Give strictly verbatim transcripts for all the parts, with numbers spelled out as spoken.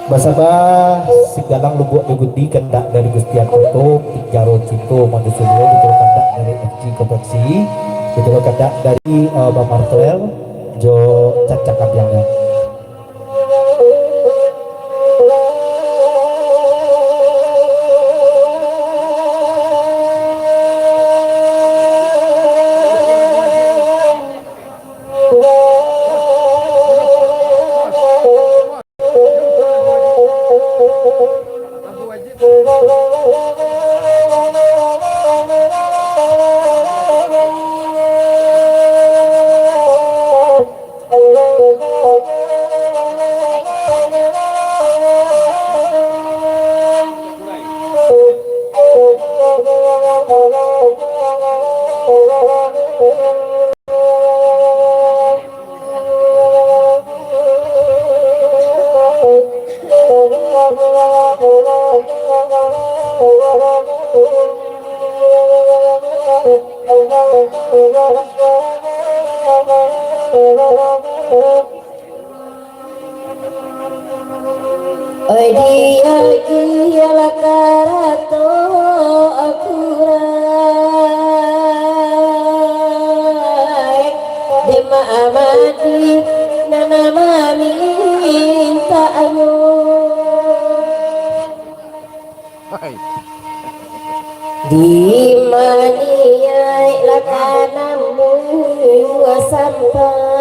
Basaba Singgalang Lubuak Dagundi, kandak dari Gusti Agung tu, Pinjaro Cinto Mandusulio, betul kandak dari F C Konveksi, betul kandak dari, eh, Bang Marcel, jo Cancang Kambiang. Oi, dia, dialah karato akurai, Demak Amadi nan mamintak ayo. Di maniai lah tanamu sampai.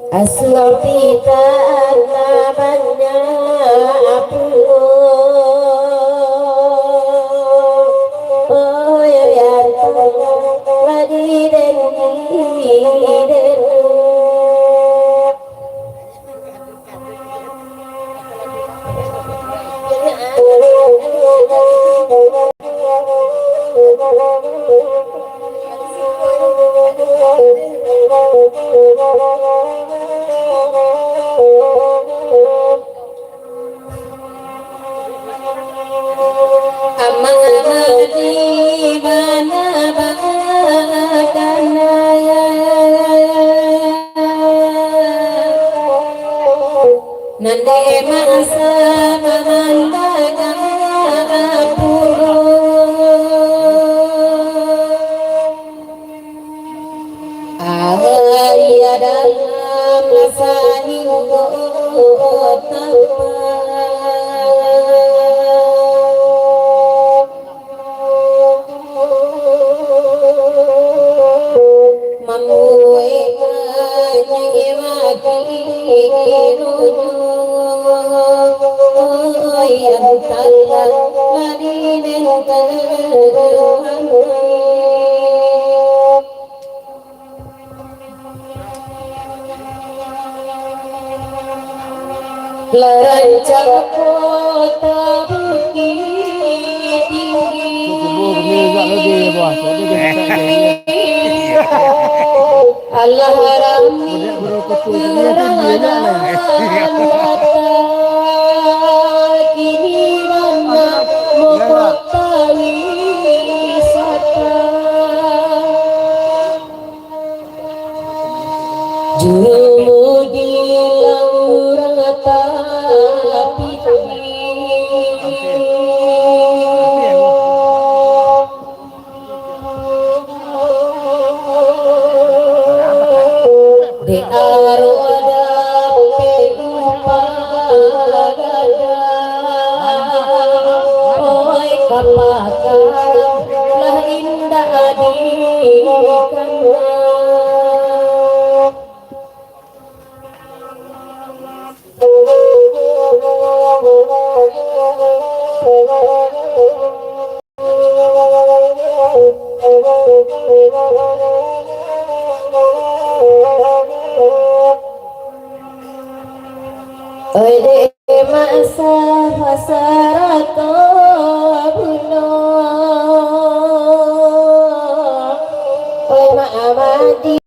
Asuang pitah banyak pulo, oh, yo, yo, tadi den, den. Amang Amadi bana bakana, nan dek masa mamandang pulo. Aia dalam sainggo tapak. Mambuek manyewaki runyo, oi, antalah lari den taruang. Lah rancak kota Bukittinggi. Alah rami, kini bana mokota wisata. Jumudi lah urang tapi dek aro dapek upah gadang, oi, kapakara lah indak dikana. Oi, dek masa pasarato buno, oi, Mak Amadi.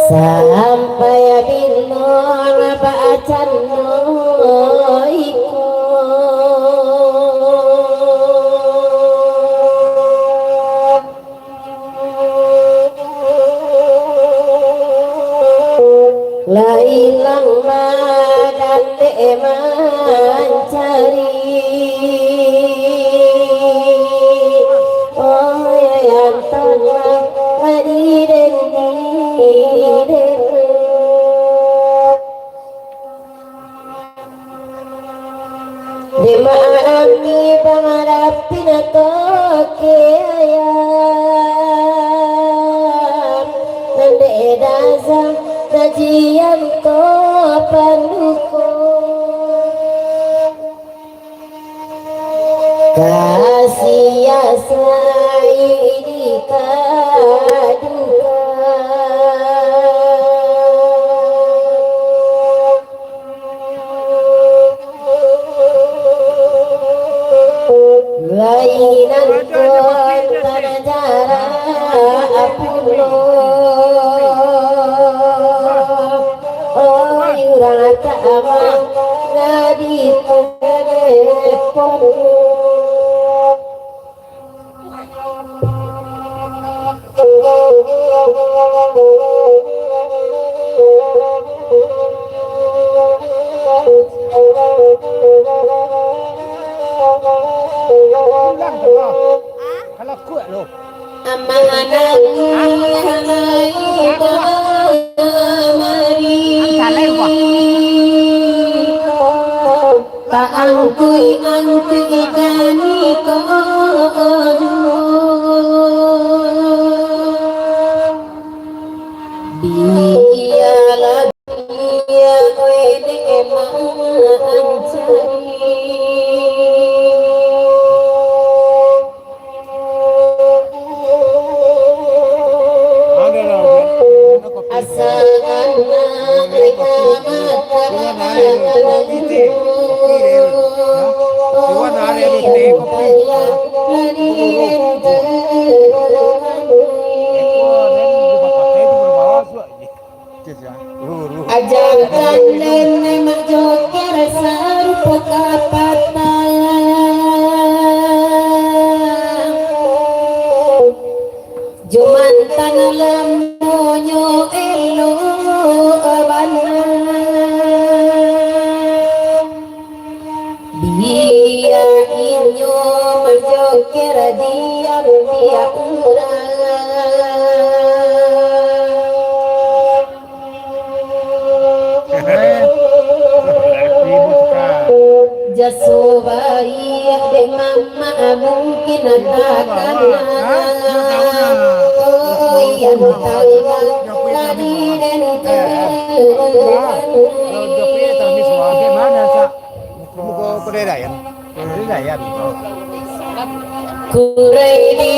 Sampai bilo napa Cando iko. Lah ilang badan dek mancari. Oh, ya, ya, tolong, adi den, di den. Dek maami pangarapin toke ayam, nan dek daza najian to pandukung. Kasiah sai dikadukan. Lainan ko tanah jarak pulo. Oi, urang tak aman, nadi telepon. Pulang tu, ah. Kalau kuat lo. Amanah kamari. Taangkui-angkui kami ko. Bialah dia wene mancari. Ajakan den Mak Joker sarupo kapatang. Jo mantan lamonyo elok bana. Bia inyo manjoker diam-diam urang. Jaso baiak dek mamak mungkin takana. Oh, iya, tangga tadi den tu. Muko, muko Dayan. Muko Dayan. Kurai di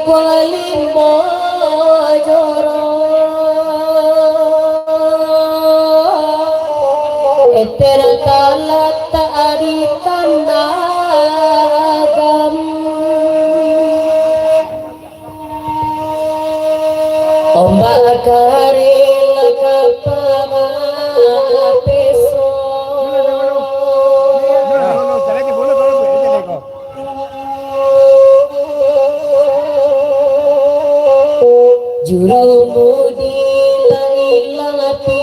Kuala Limbo jorong. Eter talatak di Tanah Agam. Ombak kareh lah ka papeso. Jurumudi lah ilang api.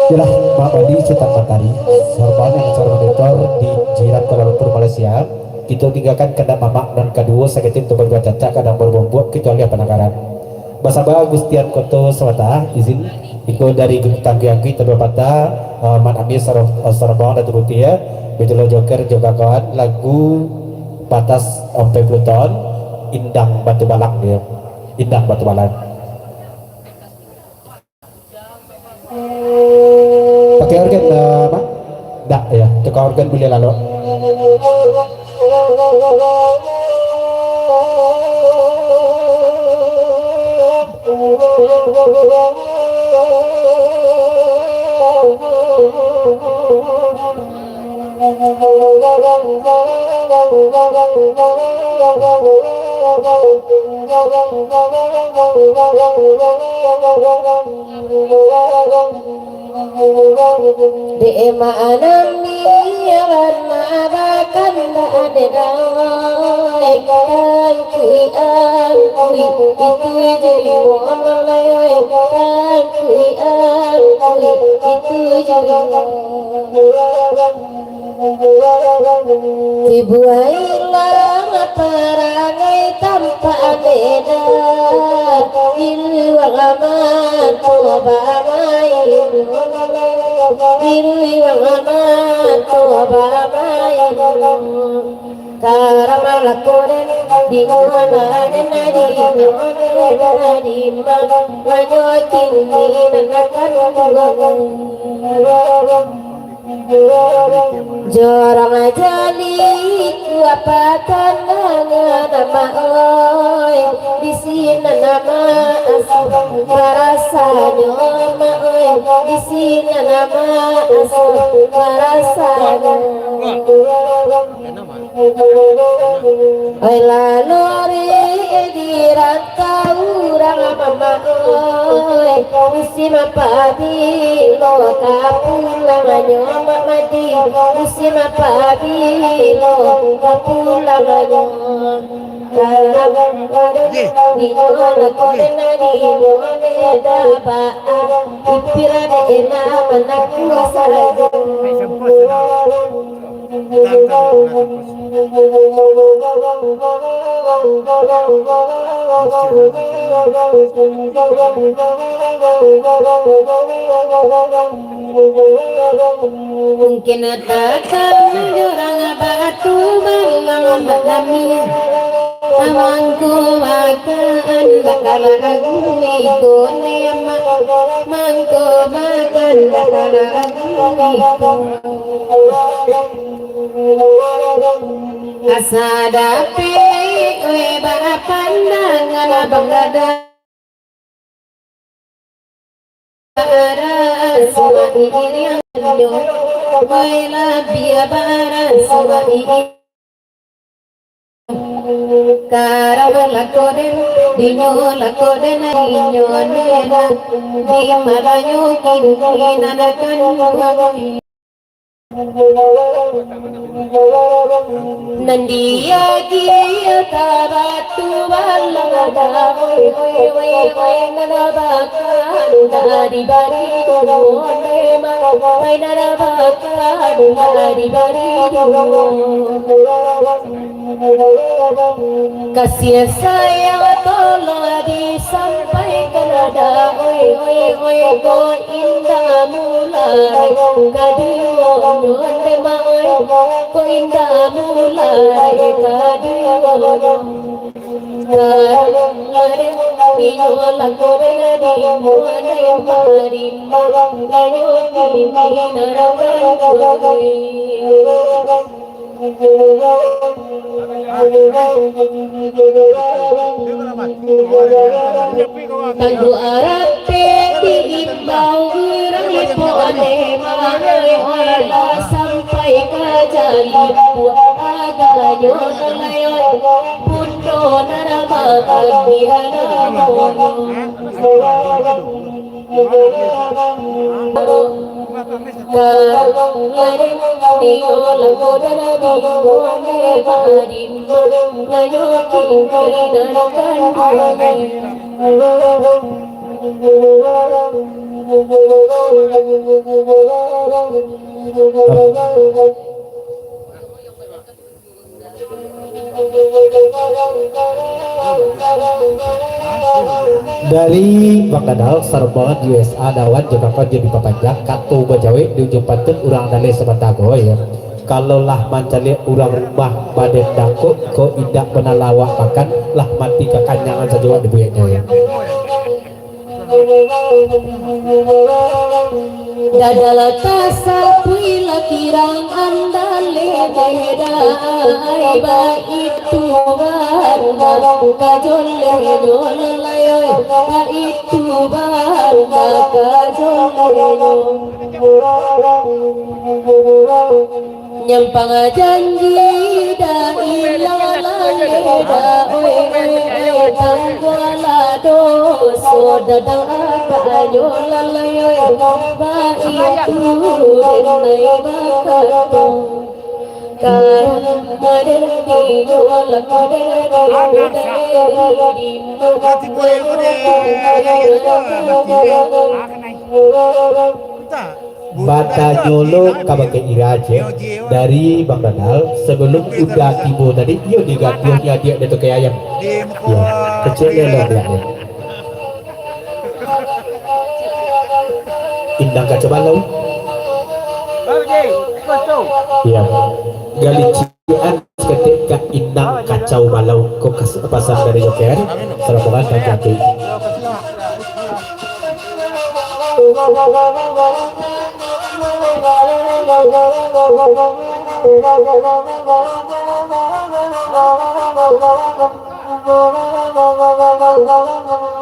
Yolah, Mak Bandi Sutan Matahari, sorban yang acara monitor di Jiran Kuala Lumpur, Malaysia. Kito tinggakan kandak mamak nan kaduo saketek tu baduo cacak kadang barubah buak kito alih pananggaran. Basaba Gustian Koto Sabata, izin. Iko dari Tangki-Angki Tadua Pata, eh, Man Amir Sar-, eh, Sarbang Datu Putih, ya. Betulo Joker jo kawan, lagu Patas Ampai Puluh Taun, Indang Batu Balang dia. Indang Batu Balang. Pakai organ, eh, Mak? Ndak, ya. Tukang organ buliah lalok. Dek mak anam niawan mak bakan dak ade dai, tangkui angkui itu jadi wong lai, tangkui angkui itu jadi wong. Dibuailah parangai tampak beda, iluang mato bamain, iluang mato bamain. Karamalah koden di rumah den, di rumah den, di rumah den, manyokin di nan akan. Jorong jali kuapakan nangah nama oi, di sinan nama asuh barasanyo nama oi, di sinan nama asuh barasanyo. Oi laluri di rantau urang mama oi, musim pabilo ka pulangnyo Mak Madi, musim pabilo ka pulangnyo. Kalau di mana kau dengar di mana ada bak, ipir ada enak mana kuasa lagi. Mungkin datang urang batu malam malam ni. Mangko makan bakala guni gone, mangko makan bakala guni. Asa dapek we bapandangan abang dada. Barasuah iriangnyo, wai labiah barasuah iri. Karano lako den, dinyo lako den, inyo nena, di mananyo kini nan akan. Nan diagiah tabatu balang ada, oi, oi, oi, oi, nan bakan dari bari tu, oi, oi, oi, nan bakan dari bari tu. Kasih sayang tolong disampaikan ada, oi, oi, oi, ko indak mulai kaduo nyo, oi, ko indak mulai kaduo nyo. Inyo lako dari mari, malam layo mimpi narakan. Tandu arate diimbau urang ipo ane mangai, lah sampai ka jalipua aganyo nalayo, pundo narama di hadapan. Dari Bang Dadal, sarbangan U S A dawan jo kawan jadi papanjang, kato bajawek di ujuang pantun urang daleh sabanta ko, yo. Kalau lah mancaliak urang rumah badan dangkok, kok indak bana lawak makan, lah mati kakanyangan sajo wak dibueknyo, yo. Dadal tasapuik lah kirang andaleh bedai, baitu bana kajolehnyo lai, baitu bana kajolehnyo. Nyampang janji dah ilang lalai dah, oi, oi, oi, tanggualah doso, dadang agaknyo lalai, oi, baitu denai bakato. Kan hadir di jualan model di Batanyo lo kabake Ira, cek, dari Bang Danal, sabalum Uda tibo tadi, iyo digantian adiak dia tu ka ayam. Iyo, kecek dia lo adiak dia. Indang kacau balau. Iyo. Galician saketek ka Indang kacau balau. Ko kas-, pasan dari Joker. Selamat datang, Jati.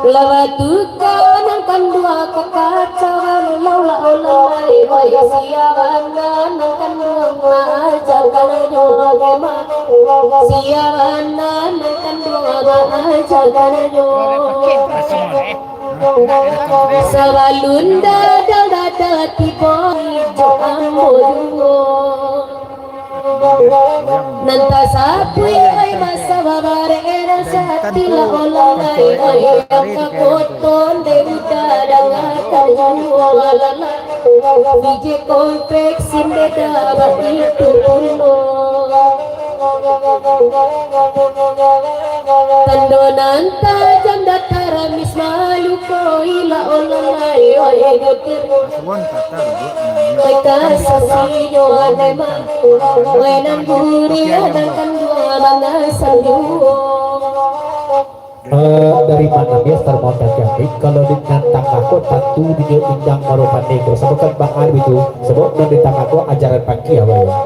Lah batuka nan kanduang ka kaca, baru laulah olah lai, wai sia bana nan kanduang maaja karajo agama. Sia bana nan kanduang maaja karajo. Sabalun dadal-dadal tibo ijo ambo juo. Nan tasapuik ai basa babareh, nan satilah olah lai, ai angka koton dek uda dangakan juo alah. Biji konfeksi beda baitu pulo. Tando nan tajam dataramis malu ko ilah olah lai, ai gotir. Oi, kasasinyo alai mah, oi, nan guriah nan kanduang mangasang juo. Eh, dari mana bias tarmau tajam, kalau di nan tangah ko tantu dinyo Indang Marupane ko, sabab kan baa bitu, sabab nan di tangah ko ajaran pakih awak.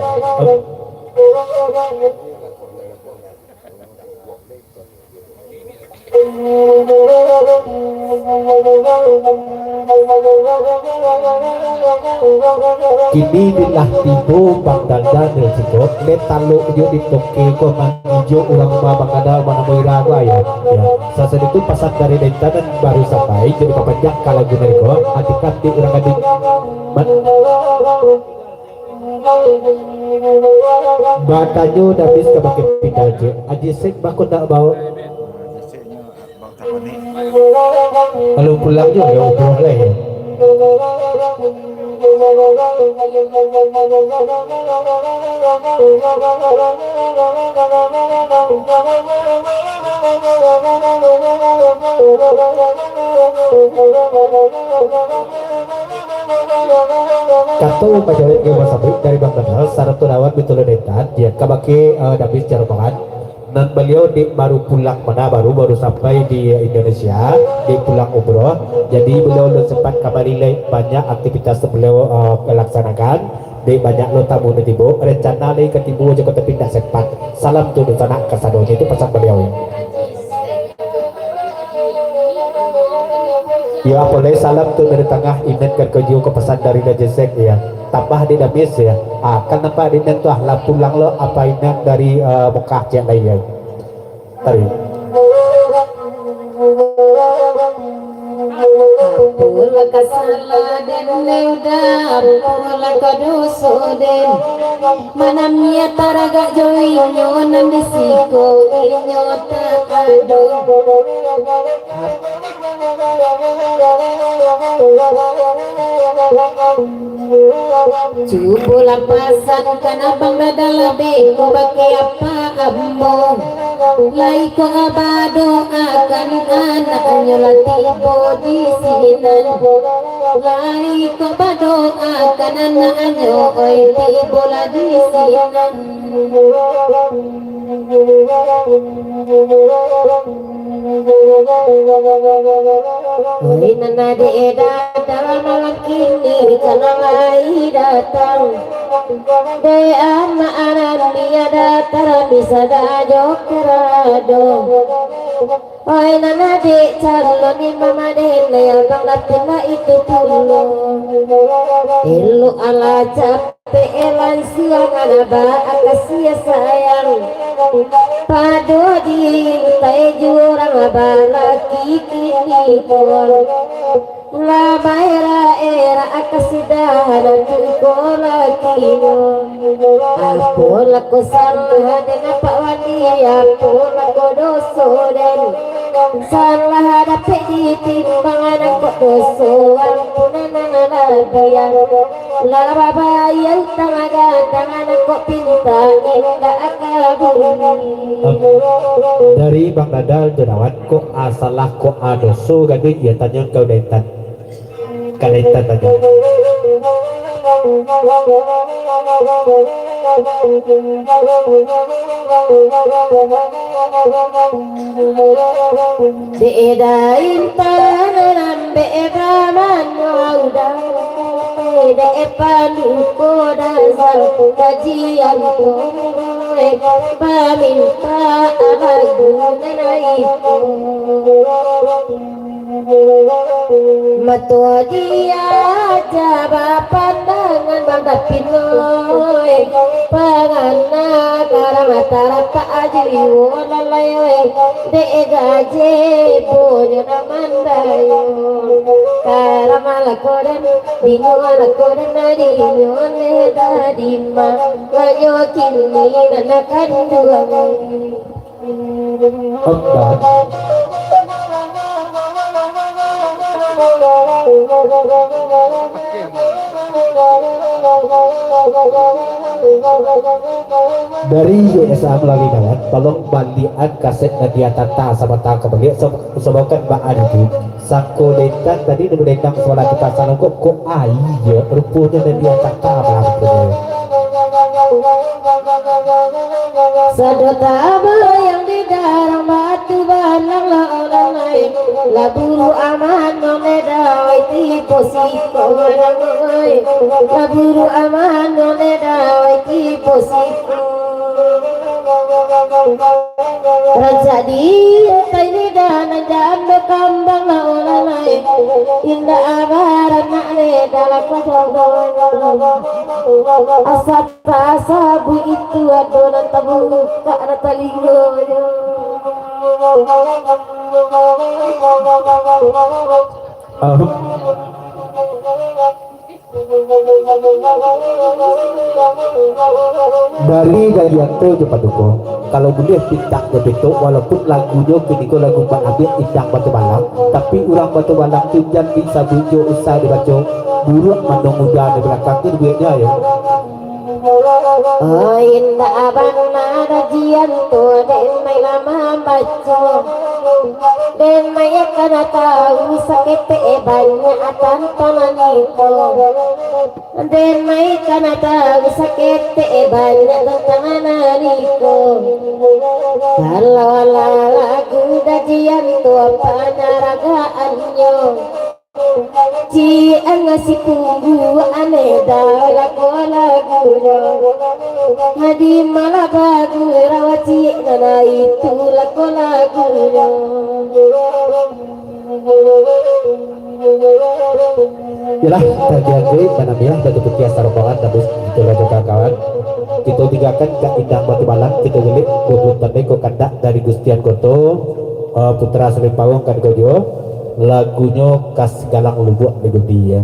Kini bilah tibo Bang Dandan jo Ciko, le talok jo di toke ko mangijo urang rumah Bang Dandan manamo Ira ko, yo. Yo. Sasudah tu pasan dari Dentan nan baru sampai, jadi papanjang ka lagu nan ko, ati-ati urang gadih. Man- Batanyo Damis kabake Pita, cek, Aji Sek bako ndak bao. Lalu pulang juo, yo, umroh lai, yo. Kato bajawek jo basambuik dari Bang Danal, sarato lawan Bintulu Dentan, yo, kabake, eh, Damis Jaromangan, nan baliau dek baru pulang, mano baru, baru sampai di Indonesia, dek pulang umroh. Jadi, baliau alun sempat kamari lai, banyak aktivitas baliau, eh, laksanakan, dek banyak lo tamu nan tibo, rencana lai ka tibo jo, tapi ndak sempat. Salam tu dunsanak kasadonyo, itu pasan baliau. Yo, apo lai salam tu dari tangah, Inan Garkojo ko pasan dari Raja Sek, yo. Tambah di Damis, yo. Ah, kan nampak di Inan tu, ah, lah pulang lo, apo Inan dari, eh, Mekah ciek lai, yo. Tadi. Ampun lah ka salah den, Uda, ampun lah ka doso den. Manamia taragak jo inyo nan di siko inyo tak ado. Cubolah pasankan abang dada labek ko bake apa ambo. Lai ko badoakan anaknyo lah tibo di sinan. Lai ko badoakan anaknyo, oi, tibolah di sinan. Oi, nan ade datang malam kini, kana lai datang. Dek anak aran dia datang, bisa dah jo karado. Oi nan dek calon imam aden, lai abang dapek lah itu pulo. Elok alah capek, eh, lansuang alah ba-akasia sayang. Pado di utai jurang balaki kini pun. Lah baerak-erak kasidahan tu iko lakinyo. Apo lah ko salah den apak wali, apo lah ko doso den. Salah dapek ditimbang, nan kok doso ampunan nan labiah. Lah babayia utang gadang, nan kok pinta indak kabun. Dari Bang Dadal tu, Dawan, kok asalah kok adoso gadang, iyo tanyo kau dentan. Ka dentan tanyo. Dek dain tananam, dek baman maudang, dek paluko dasar kajian tu, bamintak lagu nan iko. Mato dia aja bapandangan Bang Dapin oi, pangana karang taratak ajo iwo lalai oi, dek gajebo nyo nan mandayo. Karang lako den, dinyo lako den, dinyo leh tadi ma, manyo kini nan kanduang. Dari Y S A Melawi, kawan, tolong baliakan kaset Nadia Tata sabanta ka baliak, sab-, sabakan ba-, anu tu. Sako dentan tadi di balendang suara kita salongkok, kok aia ruponyo nan diatak tabah ruponyo. Sado tabayang di darang batu balang lah orang lain. Lah buru aman nonedawai tipo siko manangoi. Lah buru aman nonedawai tipo siko. Rancak di utai ni dah nan jando kambang lah orang lain. Indak baranak le dalam pasal. Asa tak sabu itu ado nan tabukak nan talingonyo. Ahuk. Dari Gajianto jo Paduko, kalau buliah pintak jo petok, walaupun lagunyo kiniko lagu Mak Abik Indang Batu Balang, tapi urang Batu Balang tu jan disabuik jo usah dibaco, buruak mandong uda di balakang tu dibueknyo, yo. Oh, indak bana Gajianto, dek mai lah mambaco. Den mai kana tahu saketek banyak tantangan iko. Den mai kana tahu saketek banyak tantangan iko. Kalau alah lagu Gajianto panaragaannyo. Ciek angah si punggu aneh dah lako lagunyo. Hadi malah bagurau ciek nan itu lako lagunyo. Yalah, tagiah gai manambiah batu putiah sarombongan, tabus itulah kawan-kawan. Kito tinggakan Kak Indang Batu Balang, kito gelik dua puluh tandai ko kandak dari Gustian Koto, eh, Putra Salimpawang kan ko juo. Lagunyo Kas Galang Lubuak di Gundi, ya.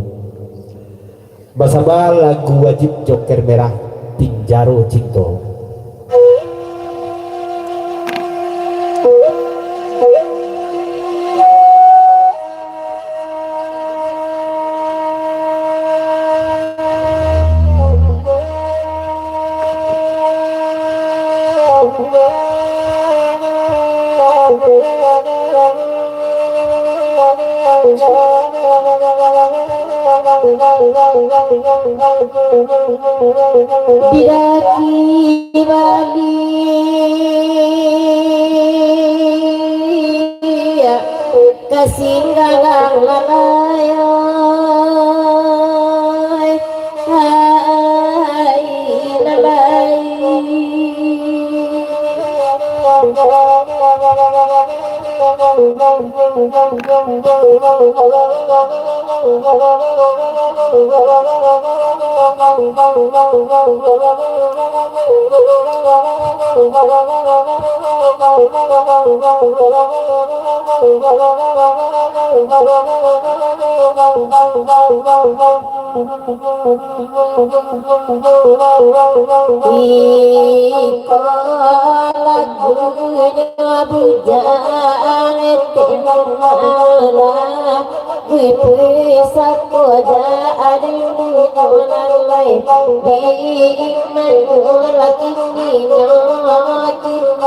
Basaba lagu wajib Joker Merah, Pinjaro Cinto. Didaki baliak ka Singgalang lalai, ai, lalai. Iko lagunyo bujang etek mamalah, ipuih sakoja adinyo nan lai, di mano laki nino kini.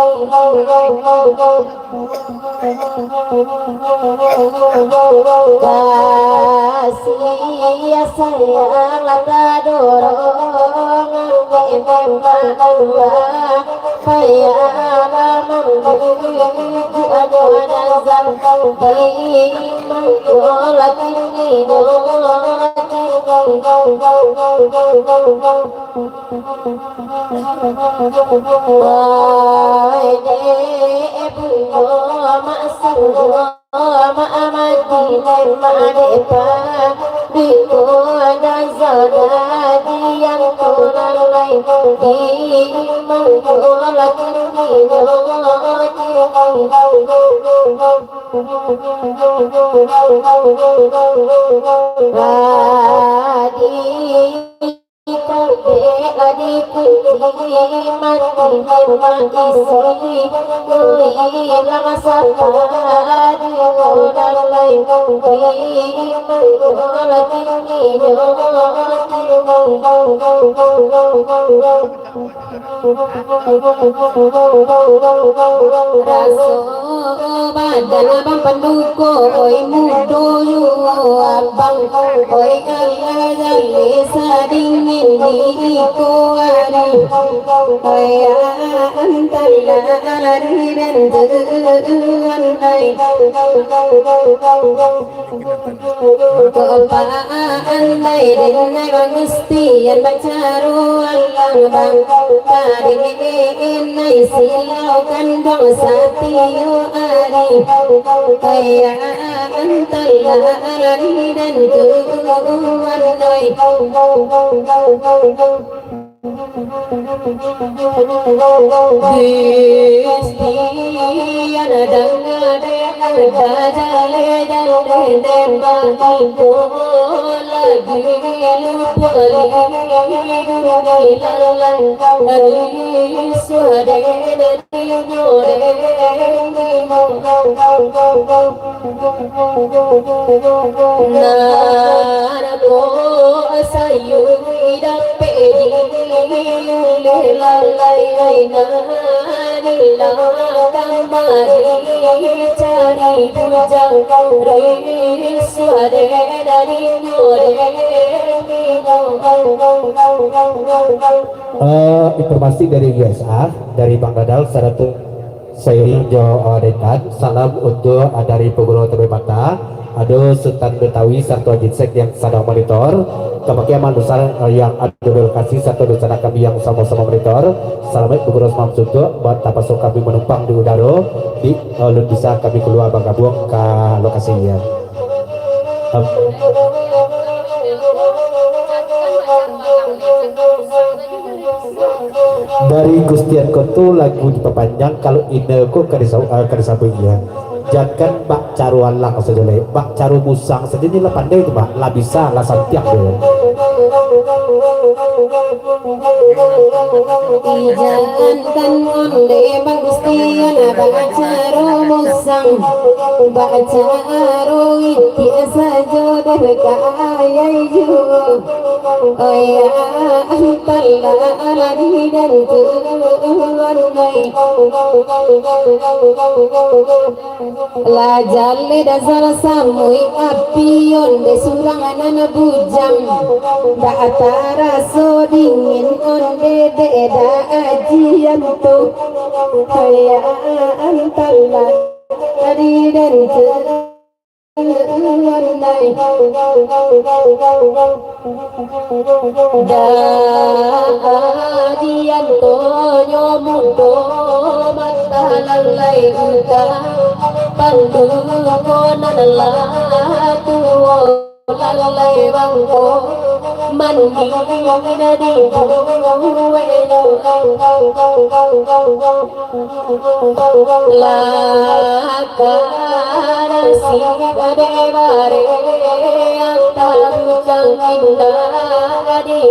Kasih sayang lah tadorong, memang Allah payah lah mambujuk, ado nazam di mano laki nino. Wai dek bundo mak suruah, mak mati lai mak dek pa, biko dah sadadian ko nan lai, di mano laki nino. Adi Iko dek adi kunci mati memang isi, ilang sapa di modal lai, di mano laki nino. Raso badan abang panduko, oi mudo juo abang, oi alah jaleh sadingin di iko ari. Oi antah lari dan tuan ai. Kok pandai den ai Bang Gustian bacaro alang bang. Tadi den ai silau kanduang satio ari. Kaya antah lari dan tuan ai. Gusti, ana danga dek angka jaleh-jaleh den bang iko lagi lupo lagi dulu di lalang lagi suade dari nyo den. Nan ko sayui dapek di uleh lalai, ai nan ilang kamari cari bujang, risuah dek dari nyo dek minyo. Eh, informasi dari U S A, dari Bang Dadal, sarato sairing jo, eh, Dekan. Salam untuk, eh, dari Pegurau Tabe Mata, ado Sutan Betawi sarato Ajin Sek yang sadang monitor. Kapake Aman Besar, eh, yang ado di lokasi sarato dunsanak kami yang samo-samo monitor. Salamaik Pegurau Semalam Suntuk, buat tapaso kami manumpang di udaro, di, eh, alun bisa kami kalua bagabuang ka lokasi, ya. Dari Gustian ko tu lagu dipapanjang, kalau email ko ka disau-, eh, ka disabuik, ya. Jangan bak caro alang sajo lai, bak caro musang sajo ni lah pandai tu, Mak. Lah bisa, lah santiang tu. Jangankan onde Bang Gustian, bak caro musang, bak caro itiak sajo deh kayai juo. Oya, antah lah lari dan tuan ai. Lah jaleh dah salah samuik api, onde surang nan bujang. Dak taraso dingin onde dek dak ajian tu. Kaya antah lah tadi dan tuan ai. Dak ajian tu nyo mudo mata lalai utang. Nan lah tuo lalai bangko, mandi dari buek. Lah karasi badai bare, antam cang indak di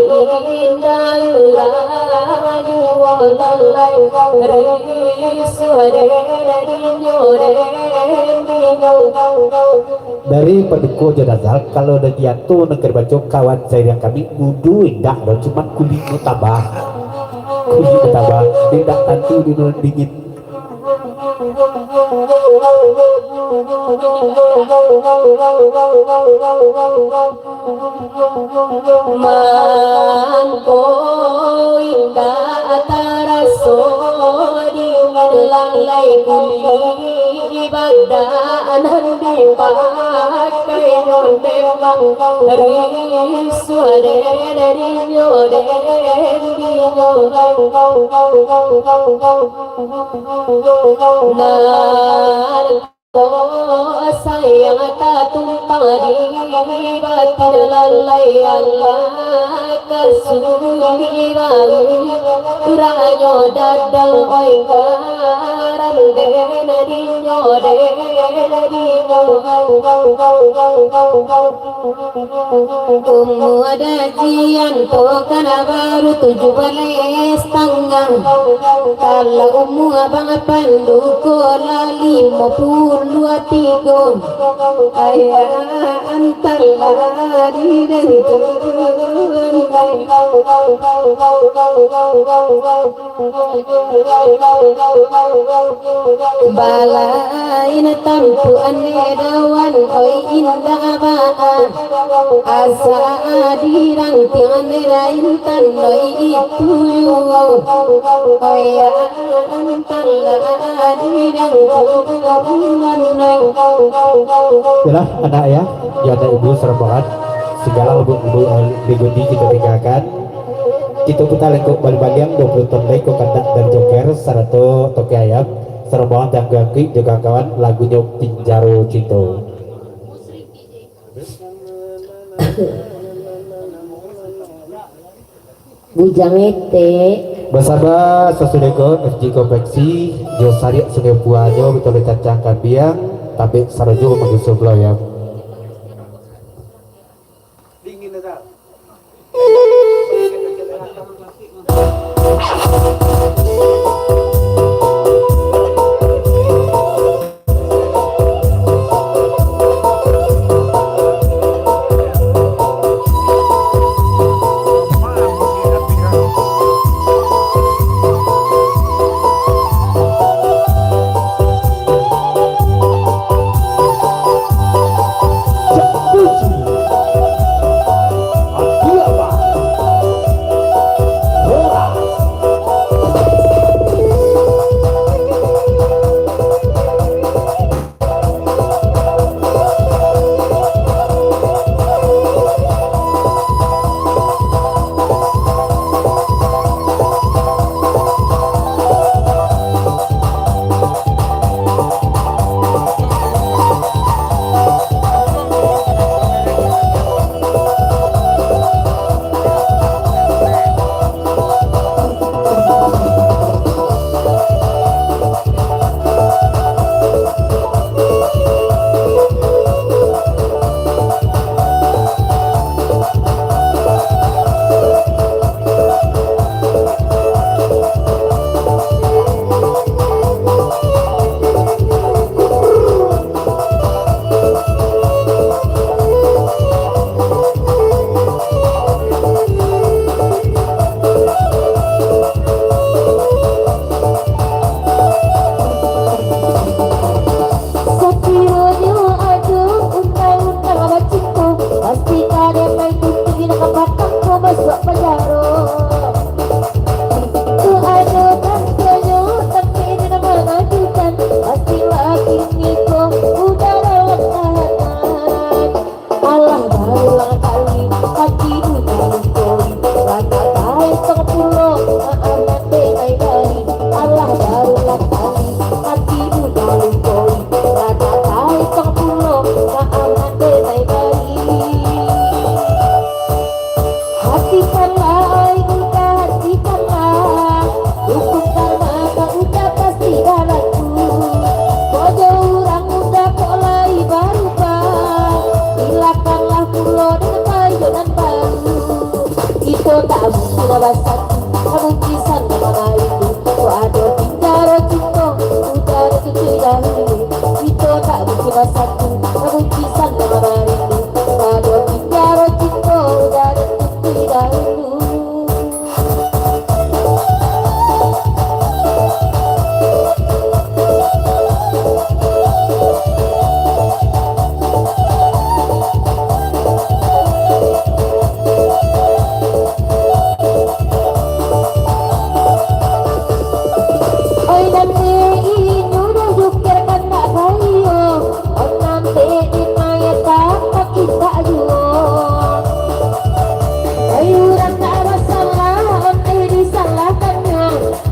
indak urang juo lalai, risuah dek dinyo dek dinyo. Dari Paduko jo Dazal, kalau dari Anto Negeri Baco, kawan sairiang kami, udu indak doh, cuman kulik mo tabah. Kulik mo tabah, indak tantu di nan dingin. Mangko indak taraso dingin, lalai kulik badan nan dipakainyo, memang risuah dek dinyo dek dinyo. Nan sayang tatumpang di batin, lalai alah ka sumbi baru, uranyo dadang oi karam den dinyo den dinyo. Umua Daji Anto kana baru tujuah baleh satangah. Kalau umua Abang Pandu ko lah limo puluah tigo. Ayah antalah di den tu. Balain tampuan dawan, oi indak baa. Asa dirantiang dek intan, oi itu juo. Oi ya, antan lah di dalam. Yalah, anak ya, ya anak ibu sarombongan, sagalo ibu-ibu, eh, di gundi kito tinggakan. Kito puta lengkok baliang-baliang duo puluah ton lai ko kandak dari Joker sarato Toke Ayam, sarombongan tangguang kuik jo kawan-kawan, lagunyo Pinjaro Cinto. Bujang Etek. Basamo sasudah ko F J Konveksi, jo sariak Sungai Puanyo, bitoleh cacang kambiang, tabek sarajo manggusuah pulau ya. Tak mungkin basatu, tak mungkin saling marayu. Kok ado pinjaro cinto, udah ditutup dahulu. Kito tak mungkin basatu, tak mungkin saling marayu. Kok ado pinjaro cinto, udah ditutup dahulu. Oi, dandi inyo dah jukir kandak bayo, onam dek di mayat tapak indak juo. Oi, urang tak basalah, ondeh disalahkannyo.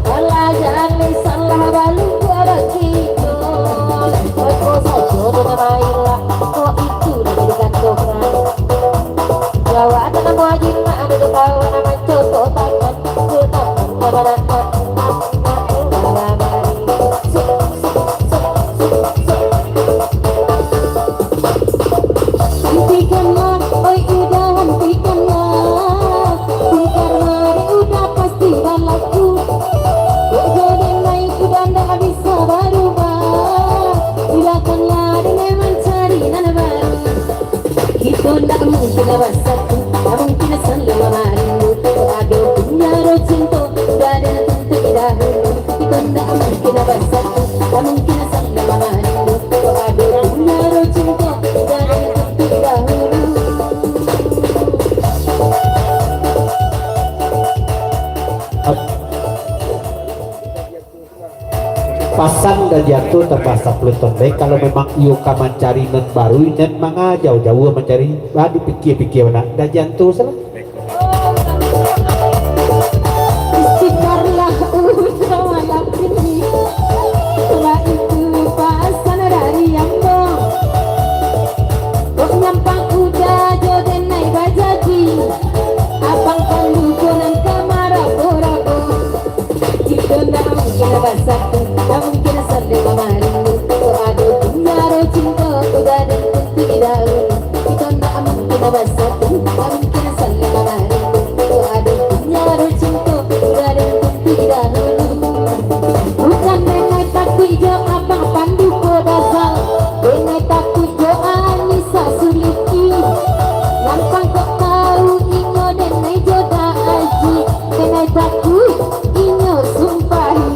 Alah, jan salah balingkuah bakito. Oi, ko sajo tu namo ilah, ko itu nan dikatokan. Jawab tak namo jinak, ado ketawa namo contoh tangan. Ko tangan namo nak, nak, nak, nak, nak, nak, nak. Hentikanlah, oi udah hentikanlah. Bongkar mari udah pasti balaku. Kok jodoh naik udah ndak bisa barubah. Mudahkanlah dengan mancari nan baru. Kito ndak mungkin lah basatu, ndak mungkin saling mamarindu. Kok ado pinjaro cinto, udah ado tentu dahulu. Kito ndak mungkin lah basatu, ndak mungkin saling mamarindu. Kok ado pinjaro cinto, udah ado tentu dahulu. Pasan Dajianto tambah sapuluah ton lai, kalau memang iyo ka mancari nan baru, nan manga jauah-jauah mancari, aduh, pikia-pikia bana, Dajianto salah. Istighfarlah, udah malam ini. Setelah itu pasan dari ambo. Kok nyampang udah jo denai bajadi. Abang pandu ko nan ka marabo-rabo. Kito ndak mungkin basatu, ndak mungkin saling mamarindu. Kok ado pinjaro cinto, udah ado tentu dahulu. Kito ndak mungkin basatu, ndak mungkin saling mamarindu. Kok ado pinjaro cinto, udah ado tentu dahulu. Bukan denai takuik jo abang pandu ko dasar, denai takuik jo Anisa Suliki. Nyampang kok tau inyo denai jo Dak Aji, denai takuik inyo sumpahi.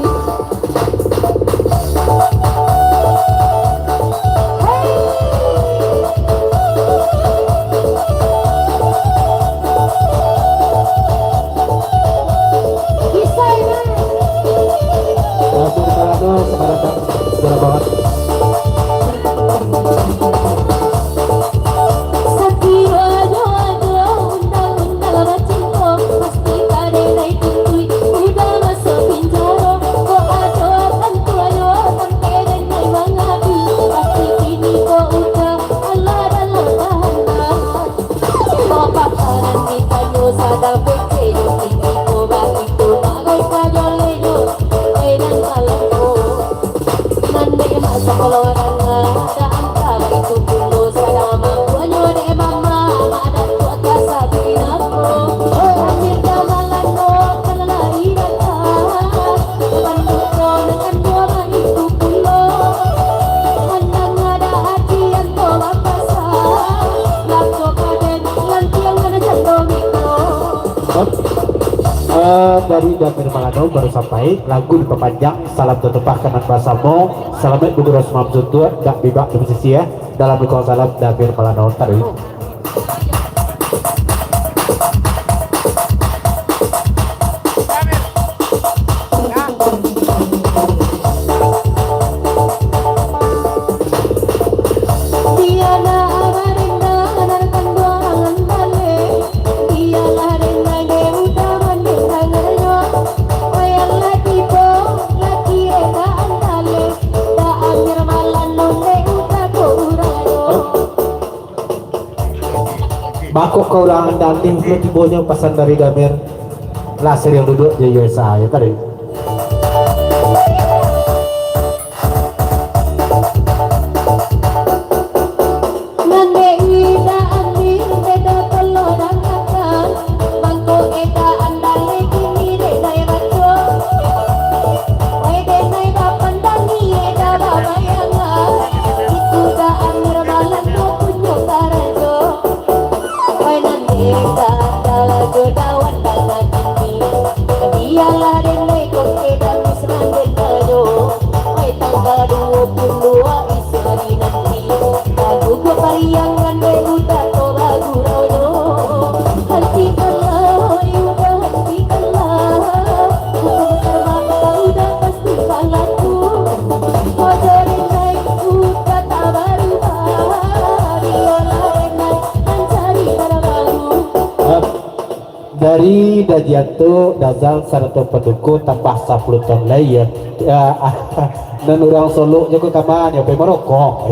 Satiro ado-ado undang-undang bacinto, pasti ka denai tuntui, udah maso pinjaro. Kok ado tantu ado sampai denai mangabi, pasti kini ko udah alah dalam tahanan. Kok bakalan ditanyo sadang pece jo kini ko baitu, bagai pajolenyo, eh, nan malam ko. Nan dek mak sakaloran, dah antara itu pulo sadama, buahnyo dek mama, mak datuak ka sabi namo. Ambil ka malano, ka lalai datang. Banduak ko nan ando baitu pulo. Mandanga dak ati anto bapasang. Lako paden, lantiang nan jando miko. Eh, dari Damir Malano baru sampai, lagu dipapanjang. Salam tatupah ka nan basamo. Salamaik bagurau samalam suntuak, dak bibak di musisi, eh. Dalam dukungan salam Damir Malano, taruih. Bialah barindah nan kanduangan baleh, bialah rindah dek udah mandeh dangarnyo. Wayahlah tibo laki edakan taleh, dak amir malah nondeh udah ko uranyo. Bako ka urang Andalih pulo tibonyo pasan dari Damir. Lah sering duduak di U S A, yo tadi. Nan dek Ida Andin beda pulo dangakan. Bangko Eda Dajianto, Dazal, sarato Paduko tambah sapuluah taun lai, yo. Ya, nan urang Solok jo ka kama nyo, pai marokok.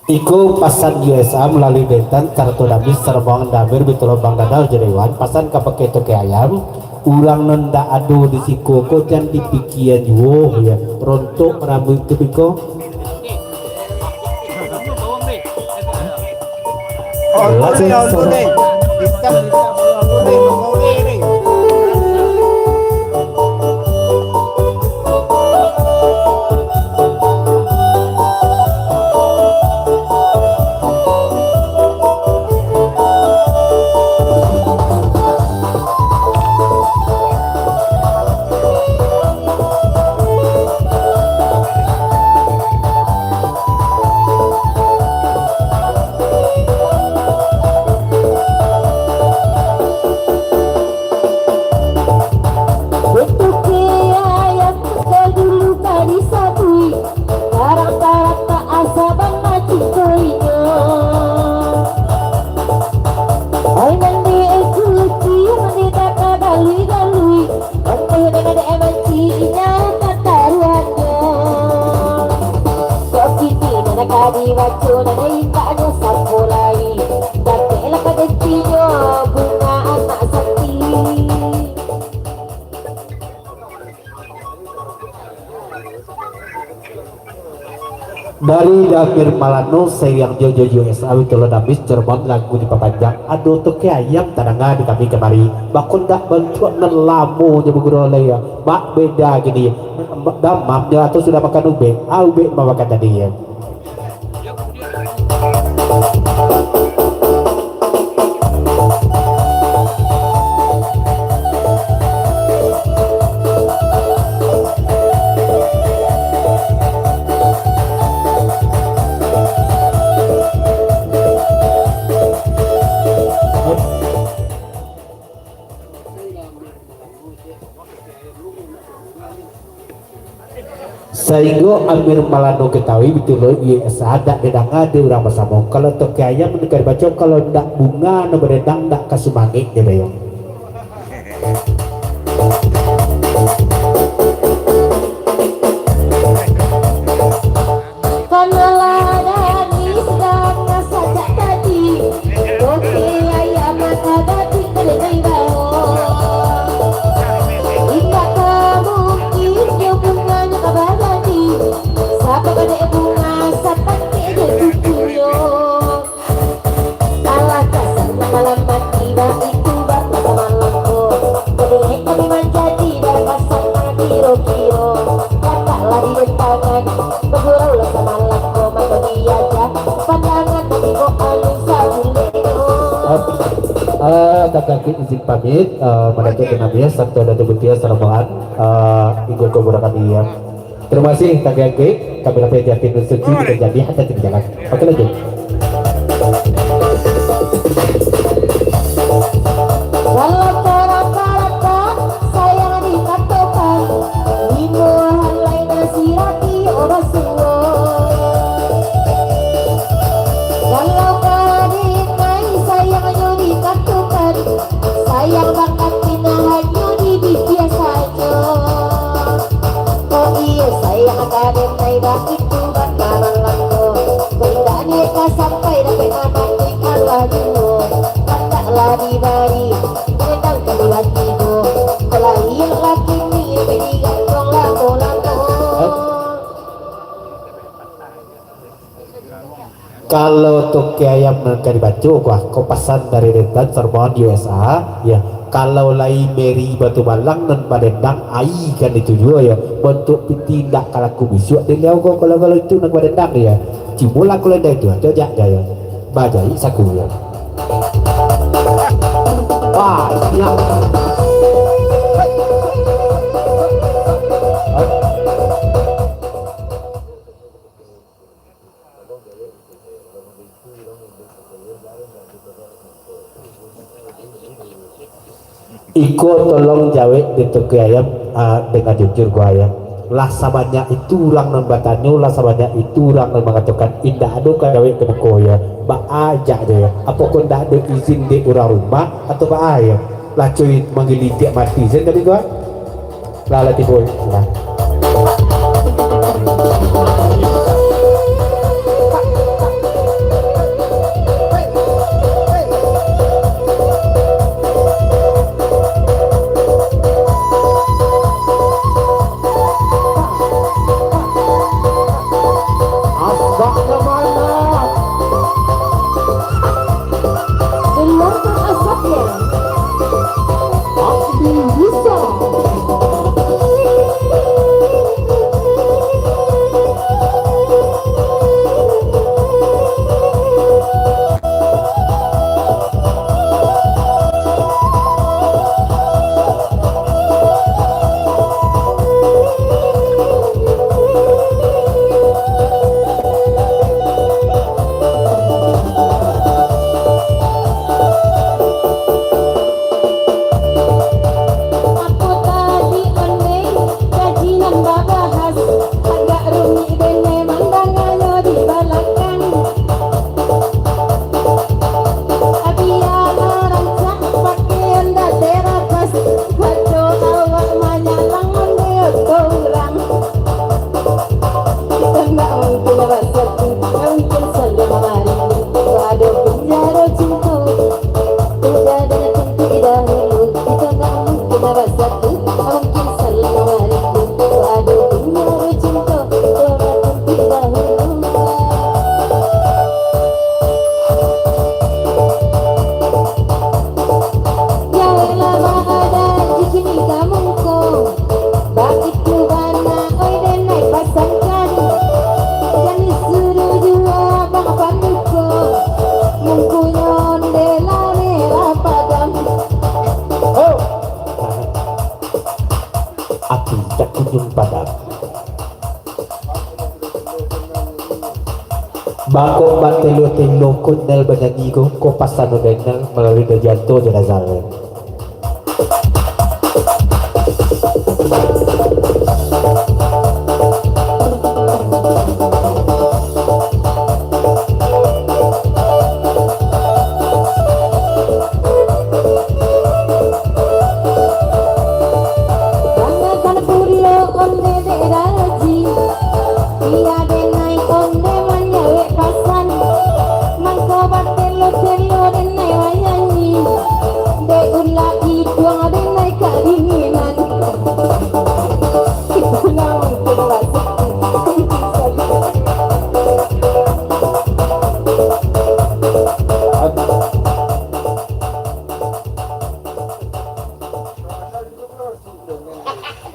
Iko pasan U S A malalui Bentan, sarato Damis, sarato Bang Damir, Bintolo, Bang Dadal, jo Dewan. Pasan kabake Toke Ayam, urang nan ndak ado di siko ko jan dipikian juo, yo. Rontok rambuik tu biko. Bentuk ayam ko dulu ka disabuik, tarang-tarang tak asa bana cinto inyo. Ai nan diikuti, nan didaka galui-galui, Ompeh nan dek manci inyo tataruahnyo. Kok kini nan ka dibaco nan indaknyo sapo lai. Dapeklah pagantinyo bunga anak sakti. Dari Damir Malano, sairiang jo, jo U S A, Witolo Damis, Cermon, lagu dipapanjang, ado toke ayam tadanga di kami kamari, bako ndak bantuak nan lamo nyo bagurau lai, yo. Mak beda kini, damamnyo atau sudah makan ubek, ah, ubek mamakan tadi, yo. Sainggo Amir Malano katahui, bitulo, iyo, sadak didanga dek urang basamo. Kalau toke ayam nan ka dibaco, kalau ndak bunga nan badendang, ndak ka sumangek, jar dek ayam. Kanalah gadis danga sajak tadi, toke ayam mata gadis kelenai bawo. Indak ka mungkin jo bunganyo ka bagadi, sabab dek bunga satakek jo cucunyo. Alah kasarnyo malam mati baitu bak masa malam ko. Jadi kami manjadi barapasan mati ro kiro. Kataklah di dentangan, baguraulah samalam ko, mako diaja pandangan tadi ko alun sabulek ko. Ah, ah, kakak izin pamit, ah, Madatuak Denamia, Sabto Datu Butia Sarombongan, ah, inggo ko budak kami, ya. Terima kasih, Tangga Gek. Kami lapeh jatin dan suci, kita jadi hati di jalan. Oke, lanjut. Walau karapa-rapa sayang dikatokan, limo halai nasi raki obat suo. Walau kadinai sayangnyo dikatokan, sayang bakanti nah hanyo di bibia sajo. Oh iyo, sayang ka denai baitu bak malam ko. Indak niat ka sampai dapek mamati alah juo. Kataklah dibari, denang ka dibati ko. Kalau iyo laki ni, dapek digantong lamo-lamo. Kalau toke ayam nan ka dibaco, kuah, ko pasan dari Rentan Sarmawan U S A, ya. Kalau lai Mary Batu Malang nan badendang, ai kan itu juo, ya. Bantuak piti indak ka laku bisuak dek liau ko, kalau, kalau itu nan badendang, ya. Cubolah kalau indak itu, acok jak, ya. Bajaik saku, ya. Banyak. Iko tolong jawek dek toke ayam, ah, dengan jujur ko ayam. Lah sabanyak itu urang nan batanyo, lah sabanyak itu urang nan mangatokan, indak ado ka jawek ka muko yo. Baa jak jo yo. Apokoh ndak ado izin dek urang rumah, atau baa yo? Lah cuy manggilitiak mati sen tadi ko. Lah, lah tibo. Lah. Asbaknya mana? Keluarkan asapnya. Pasti bisa. Bana oi denai pasankan, jan disuruah juo abang panduko, mungkunyo ondeh lah merah padam. Ho! Api tak kunjung padam. Bako batelo-telo ko Nel banyanyi ko, ko pasan Nel malalui Dajianto jo Dazal. Bangakan pulo ondeh dek Daji, iyo denai ondeh manyawek pasan, mangko batelo-telo denai manyanyi, dek ulah iduang denai kadinginan. Itulah mungkin rasaki.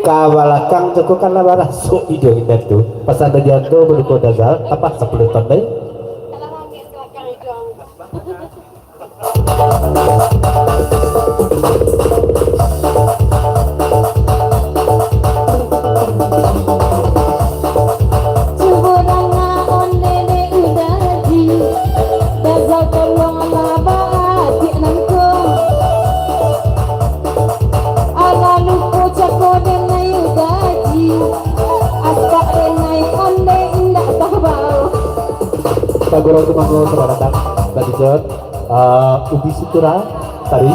Ka balakang tu ko kan lah barasuk iduang indak tu. Pasan Dajianto baduko Dazal, apa sapuluah tahun lai? Cubo danga ondeh dek Udaji, Dazal tolonglah baadiak nangko. Alah lupo cako denai Udaji, aspak denai ondeh indak tabao. Bagurau tu mangko selamat datang, Daji John. Ah, Ubi Sutura, tadi.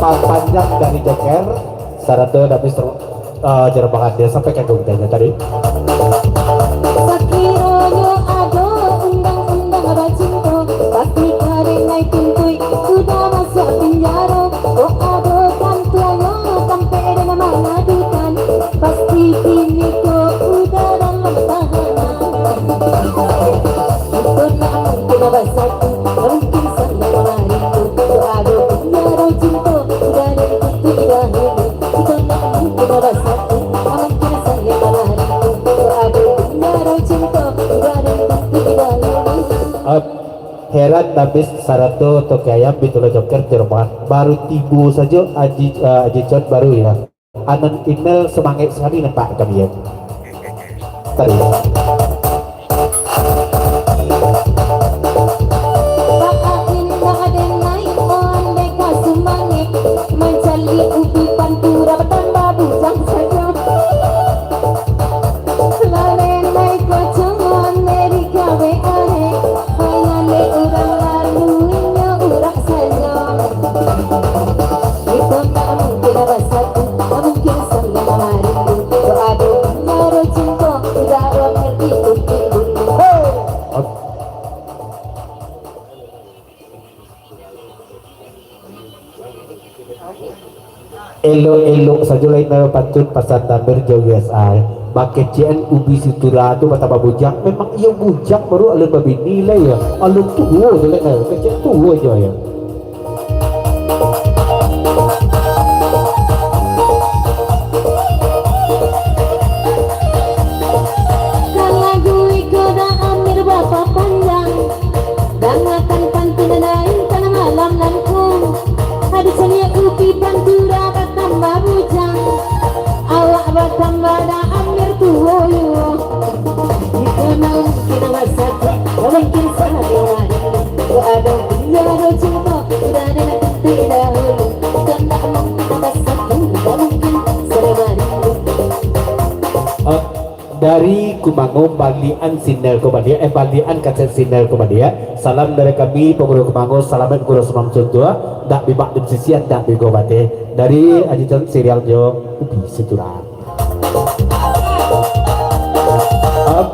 Papanjang dari Jeker, sarato Damis, eh, Jeroboam Gade sampai ka Gungdanya tadi. Sakironyo ado undang-undang bacinto, pasti ka denai tuntuik, udah masuak pinjaro. Oh, ado kantuanyo, tampek denai mangadukan, pasti kini ko udah dalam tahanan. Iko nak mungkin basatu, mungkin sanang marindo. Ado pinjaro cinto, udah dari kuntuik dahulu. Iko nak mungkin basatu, mungkin sanang marindo. Ado pinjaro cinto, udah dari kuntuik dahulu. Ap, heran Damis sarato Toke Ayam, Bitulo Joker, Jeroboam. Baru tibo sajo Aji, eh, Aji Con baru ya. Anan Inel semangat sakali nampak kami, yo. Tadi. Baa indak den naik ondeh ka Sumange, mancaliak ubi pantura batambah bujang sajo. Lalai naik kocong ondeh di kawe are, hai lalai urang lalu inyo urang sajo. Iko ndak mungkin basatu, ndak mungkin sanang marindo. Kok ado pinjaro cinto, udah ngerti kunti dulu. Elok-elok sajo lai nan pantun pasan Damir jo U S A. Bakecekan Ubi Sutura tu batambah bujang. Memang iyo bujang baru alun babini lai yo. Alun tuo tu lai, kecek tuo jo yo. Kan lagu iko Da Amir bapapanjang, dangakan pantun nan intan malam nangko. Ado caliak ubi pantura batambah bujang, awak batambah Da Amir tuo yo. Iko nan mungkin basatu, mungkin sanang marindo. Kok ado pinjaro cinto, udah den kunti dahulu. Iko ndak mungkin basatu, ndak mungkin sanang marindo. Eh, dari Kumango baliakan sinel ko baliak, eh, baliakan kaset sinel ko baliak. Salam dari kami, Pangulu Kumango, salamaik Guru Sumang Cuntua, dak bibak di sisian, dak bigo bateh. Dari Aji Con Siriang jo Ubi Sutura. Ap.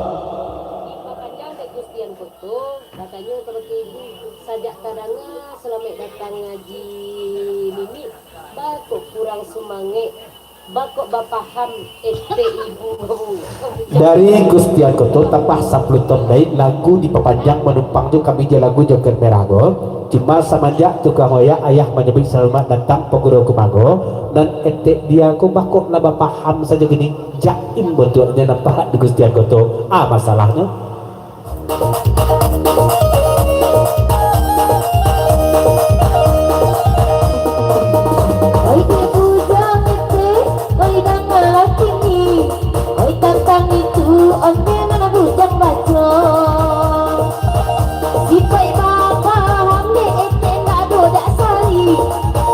Batanyo kabake ibu, sajak tadanga salamaik datang Haji Mimik, bako kurang sumangek, bako bapaham etek ibu. Dari Gustian Koto tambah sapuluah ton lai lagu dipapanjang manumpang jo kami jo lagu Joker Merah ko. Cuma samanjak tukang oyak ayah manyabuik salamaik datang paguru kumago, nan etek dia ko bako lah bapaham sajo kini, jaim bontuaknyo nampak di Gustian Koto. Ah, masalahnyo. Oi, dek bujang etek, oi, dangalah kini. Oi, tantang itu, ondeh nan bujang baco. Sipaik bapaham dek etek, ndak ado dak sari.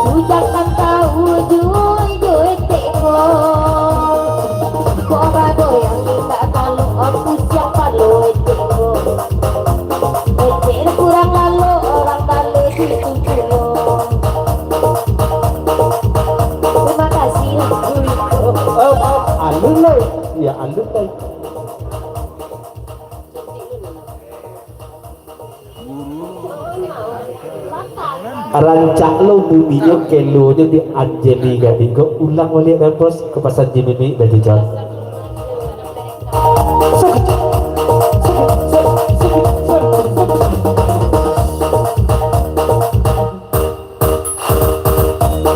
Bujang kan tahu juo jo etek ko. Kok bagoyang indak talok, pusiang palo etek ko. Etek kurang lalok, urang baleh situ pulo. Terima kasih, Guru. Oh, oh, alun lai. Ya, alun lai. Rancak lo buminyo, kelonyo di Anjali Gading ko. Ulang baliak kan, Bos, ka pasan Jimmy Bajijang.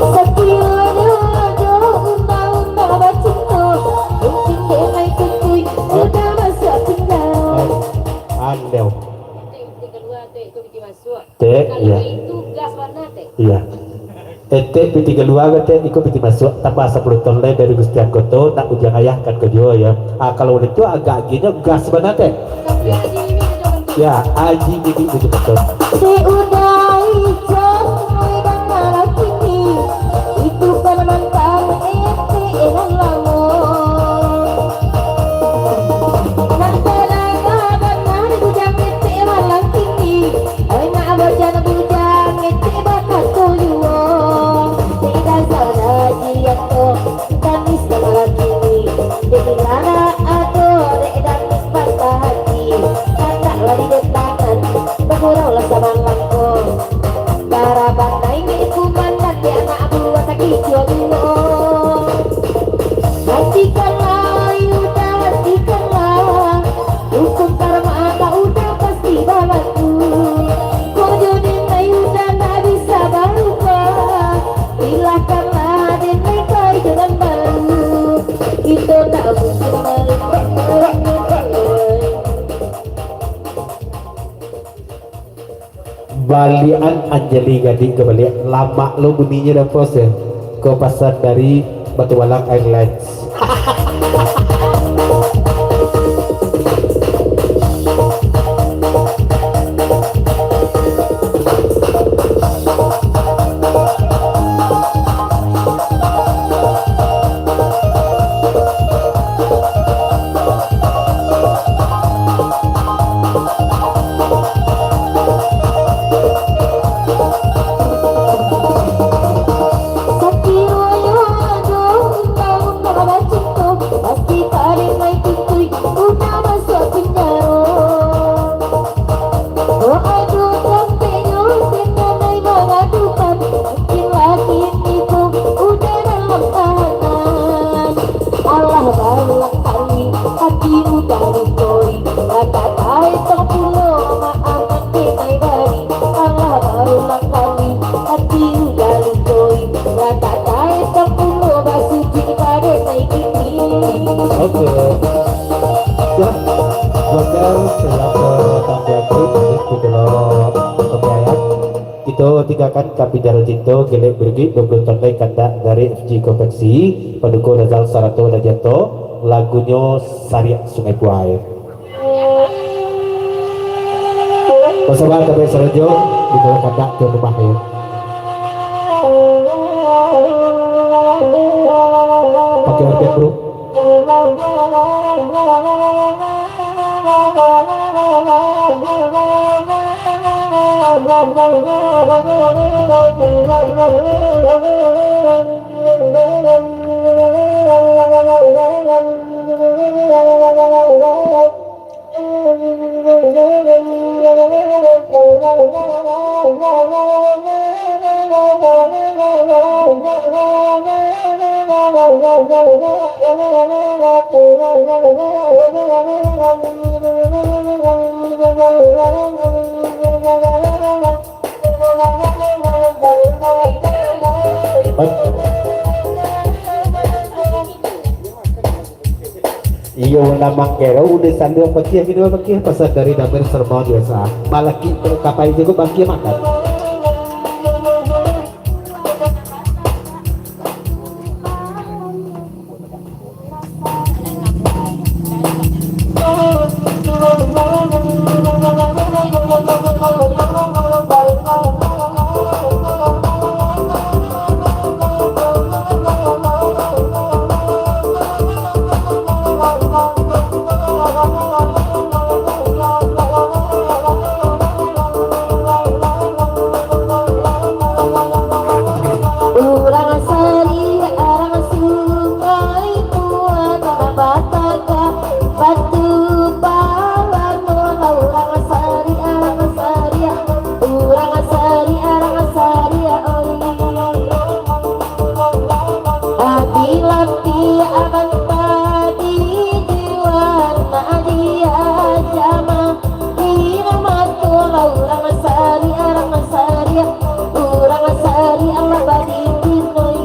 Satio nyo jo undang-undang bacinto, mungkin dek mai tutui, sudah masuak tinggal. Andau. Tek, iyo. Iyo. Etek piti kalua, Tek, iko piti masuak, tambah sapuluah ton lai dari Gustian Koto, nak bujang ayah kan ko juo, yo. Ah, kalau itu agak agihnyo gas bana, Tek. Iyo. Yo, Aji Bibi tujuah betul. Dek udah ijau, oi, dangalah kini, itu kan mantan etek nan lamo. Nan tadanga bana di bujang etek malam kini, oi, nak bajana bujang etek bakato juo. Dek dasar aji ato, Danis ka malakini, jadi larak ado dek Danis patah hati. Kandak lah di tangan, bagurau lah samalam ko. Baraban naik kumandan di anak buah sakik juo juo. Hatikanlah, Yuda, hatikanlah. Hukum karma ka Uda pasti balaku. Kok jo den lai Uda ndak bisa barubah. Ilahkanlah den lai ka iduik nan baru. Kito ndak mungkin malupakan. Baliakan Anjali Gading ka baliak. Lamak lo bunyinyo dah, Bos, yo. Ko pasan dari Batu Balang Airlines. Sakironyo ado undang-undang bacinto, pasti ka den lai tutui, Uda masuak pinjaro. Oh, ado tampeknyo, den nan lai mangadukan, mungkin lah kini ko Uda dalam tahanan. Alah barulang kali, hati Uda lukoi, lah tak taetong pulo maaf nan den lai bari. Alah barulang kali, hati Uda lukoi, lah tak taetong pulo basuci ka den lai kini. Oke. Siap. Joker, siap, eh, tampil, eh, di dalam pembiayaan. Kito tinggakan Kapinjaro Cinto, Gelek Bergik, dua puluah ton lai kandak dari F J Konveksi, Paduko Razal Sarato Dajanto, lagunyo Sariak Sungai Kuai. Basama kami saranjo, di dalam kandak tuan rumah, yo. Pakai organ, bro. Iyo, lah mangkero, udah sanduang bakiah, minum bakiah, pasal dari Damir Serba biasa. Malaki kapai jugo bakiah makan. Urang Sariak, urang Sungai Tua, tanah batagah, batu palano lah. Urang Sariak, urang Sariak, urang Sariak, urang Sariak, oi. Ati lapiak banta di jiwa, nak diajak ma-, di rumah tu lah. Urang Sariak, urang Sariak, urang Sariak lah badiri, oi.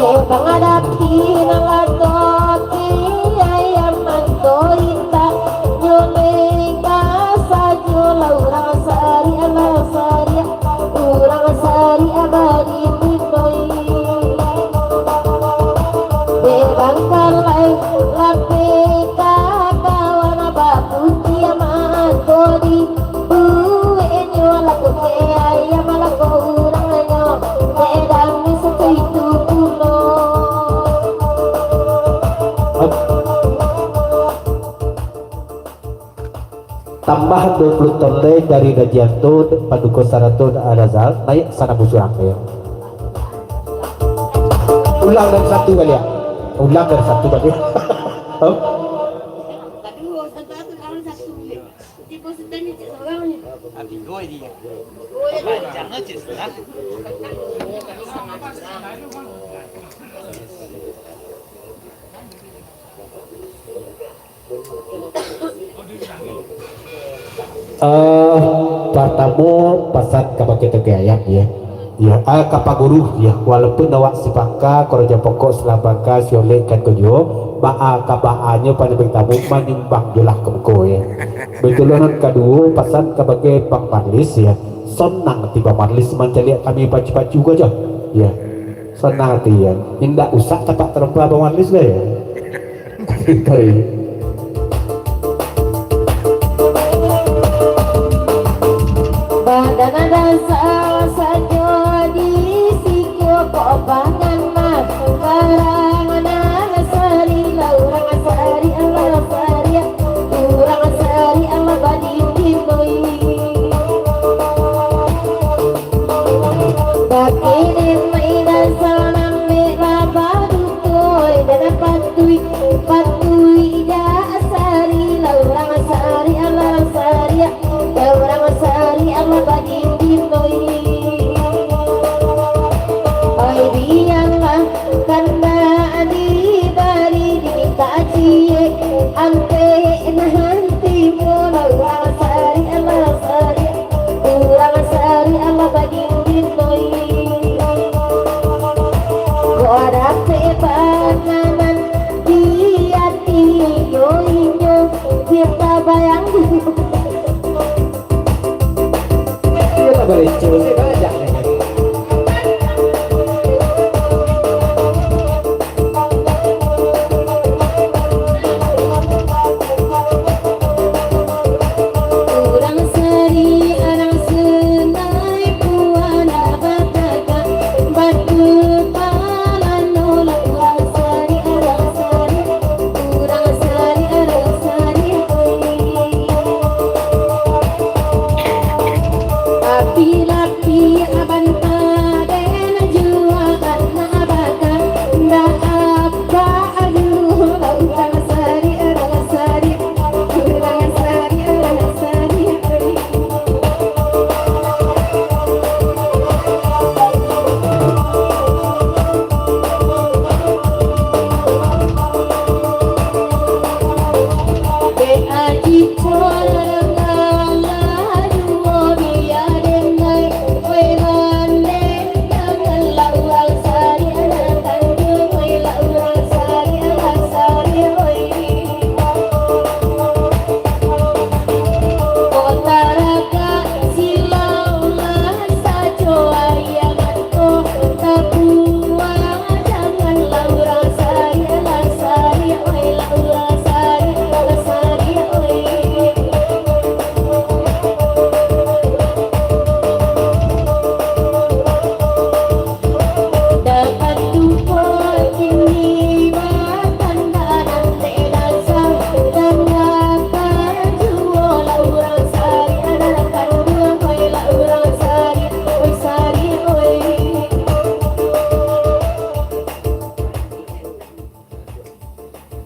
Dek pangadapi nan lato, ayam manto indak nyoleng ka sajo lah. Urang Sariak, urang Sariak, urang Sariak badiri, oi. Dek bangkalai lapeh ka kawan, baputiah mato dibueknyo, lako kek ayam, lako urang nyo, dek dami sato itu pulo. Tambah duo puluah ton lai dari Dajianto, Paduko Sarato, Al-Azhar, naiak sanambu surang, yo. Ulang dari satu baliak. Ulang dari satu baliak. Hah? Eh, partamo, pasan kabake Toke Ayam, yo. Yo, eh, ka Pak Guru, yo. Walaupun awak sipangka, karajo pokok salambangka, siolek kan ko juo, baa ka baanyo, paling partamo, manyumbang juolah ka muko, yo. Baitulah nan kaduo, pasan kabake Bang Marlis, yo. Sonang ati Bang Marlis mancaliak kami pacu-pacu ko, jo. Yo. Sonang ati, yo. Indak usah tapak tarompa Bang Marlis lah, yo. Kari. Badan dasar sajo di siko, kok pangan mah barang nan sari lah. Urang sari, urang sari, urang sari, urang badiri, oi. Bakini main salam meh baba dutoi, dada patuik, patuik jak sari lah. Urang sari, alah sari, urang sari, alah badiri, oi. Oi, bialah kandak dibari, dimintak ciek ampek nan tibo lah. Urang sari, alah sari, urang sari, alah badiri, oi. Kok dapek bananan di ati inyo, inyo, kita bayang. Iyo, tak boleh cus, eh, banyak ni. Urang sari, urang Sungai Tua, batagah batu palano lah. Urang sari, urang sari, urang sari, urang sari, oi. Api lapiak banta den jua, anak baka ndak apa, aduh, urang sari, urang sari, urang sari, urang sari, oi.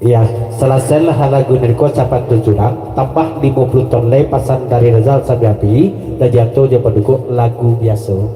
Ya, salasailah lagu niko sapatunjuak urang, tambah limo puluah ton lai pasan dari Razal Sambiapi, Dajianto jo Paduko lagu biaso.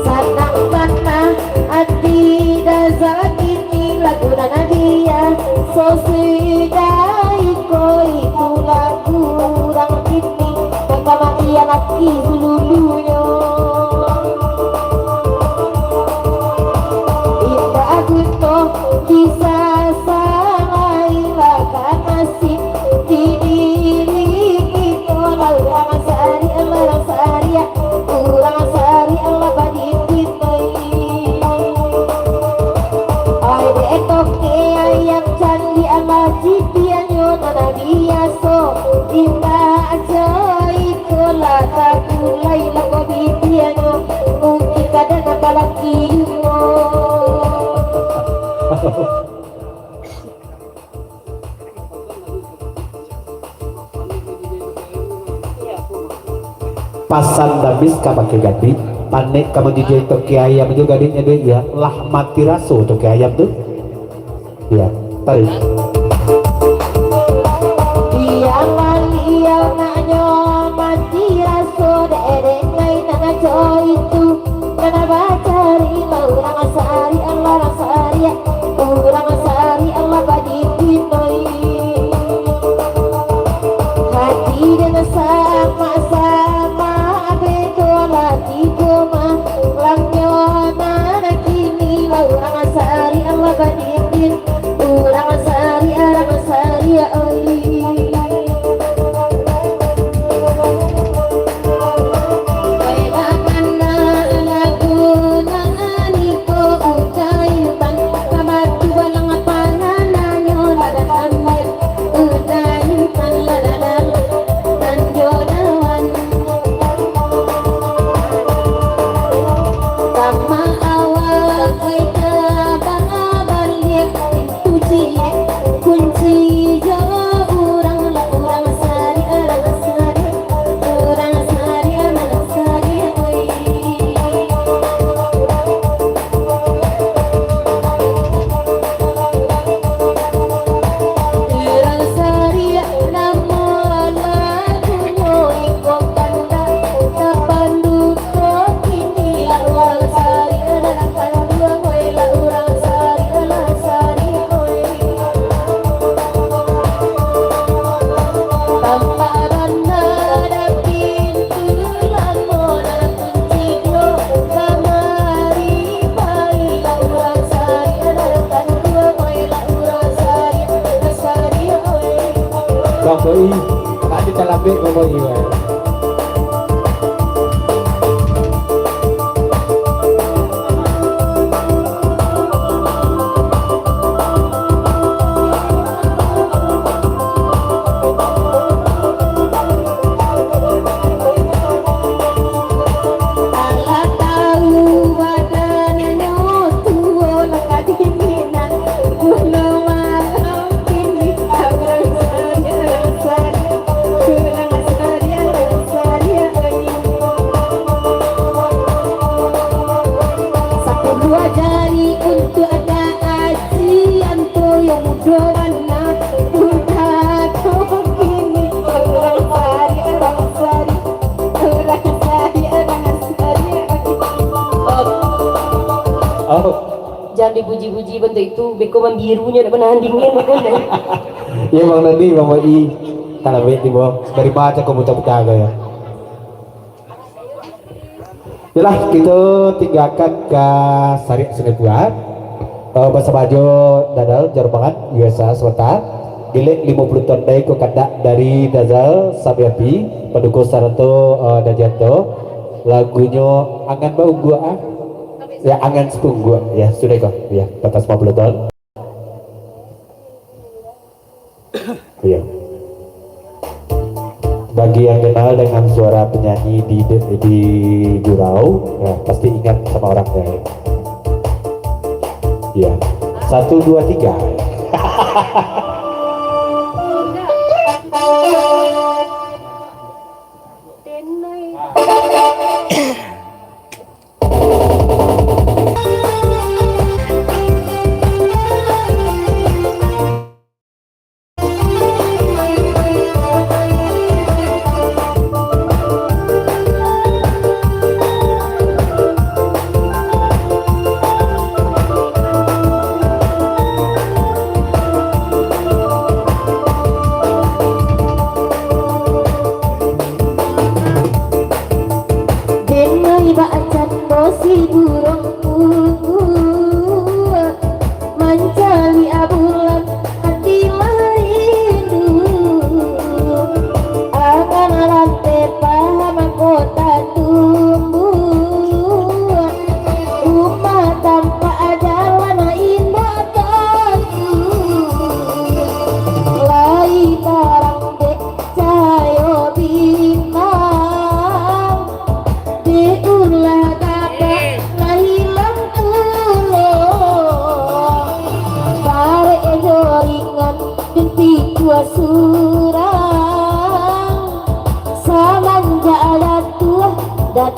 Sanang bana ati Daza kini lagu nan adia, sasudah iko itu lagu urang kini, nan kamatian ati dulunyo. Indak guno disasalai lah ka nasib, di diri kito lah urang sariak, urang sariak, urang sariak lah badiri. Ai dek toke ayam candi alah cipianyo nan biaso, indak jo iko lah takulai lah ko bibianyo, mungkin kadang apalah kiumo. Pasan damis ka pakai gadih, panek ka manjijai toke ayam jo gadih nyo dek, ya, lah mati raso toke ayam tu. Ya, tarik. Dia maliau naknyo mati raso dek, dek ngai nan ajo itu. Kana bacari lah urang sariak, urang sariak, urang sariak lah badiri noi. Hati dek samak-samak bedo lah tibo mah, lanyo nan kini lah urang sariak lah badiri, urang sariak, urang sariak oi. Kunci jo urang lah, urang sariak, urang sariak, urang sariak, urang sariak, oi. Urang sariak namo lagunyo iko kandak tapandu. Bang Boi, tadi talambek Bang Boi, weh. Alah tahu badannyo tuo lah kadinginan, buno malam kini urang sariak, urang sariak, urang sariak, urang sariak. Sapuluah jari untuak anak aji anto yang mudo bana, budak ko kini urang sariak, urang sariak, urang sariak, urang sariak. Oh. Jan dipuji-puji bantuak itu, beko mambirunyo dak banahan dingin, beko. Iyo, Bang Nandi, Bang Wai, kalau baik tibo, dari baco ko buta-buta ko, yo. Yolah, kito tinggakan ka Sariak Sungai Puat. Eh, basamo jo Dadal Jarumangan, U S A Selatan. Gilek limo puluah ton dai ko kandak dari Dadal Sambiapi, Paduko sarato, eh, Dajianto. Lagunyo Angan Baungguak, ah. Ya, Angan Sapungguak. Ya, sudah ko. Ya, pantas limo puluah ton. Iya. Bagi yang kenal dengan suara penyanyi di, di, di Jurau, ya, pasti ingat sama orangnya, ya. Iya. Satu, dua, tiga.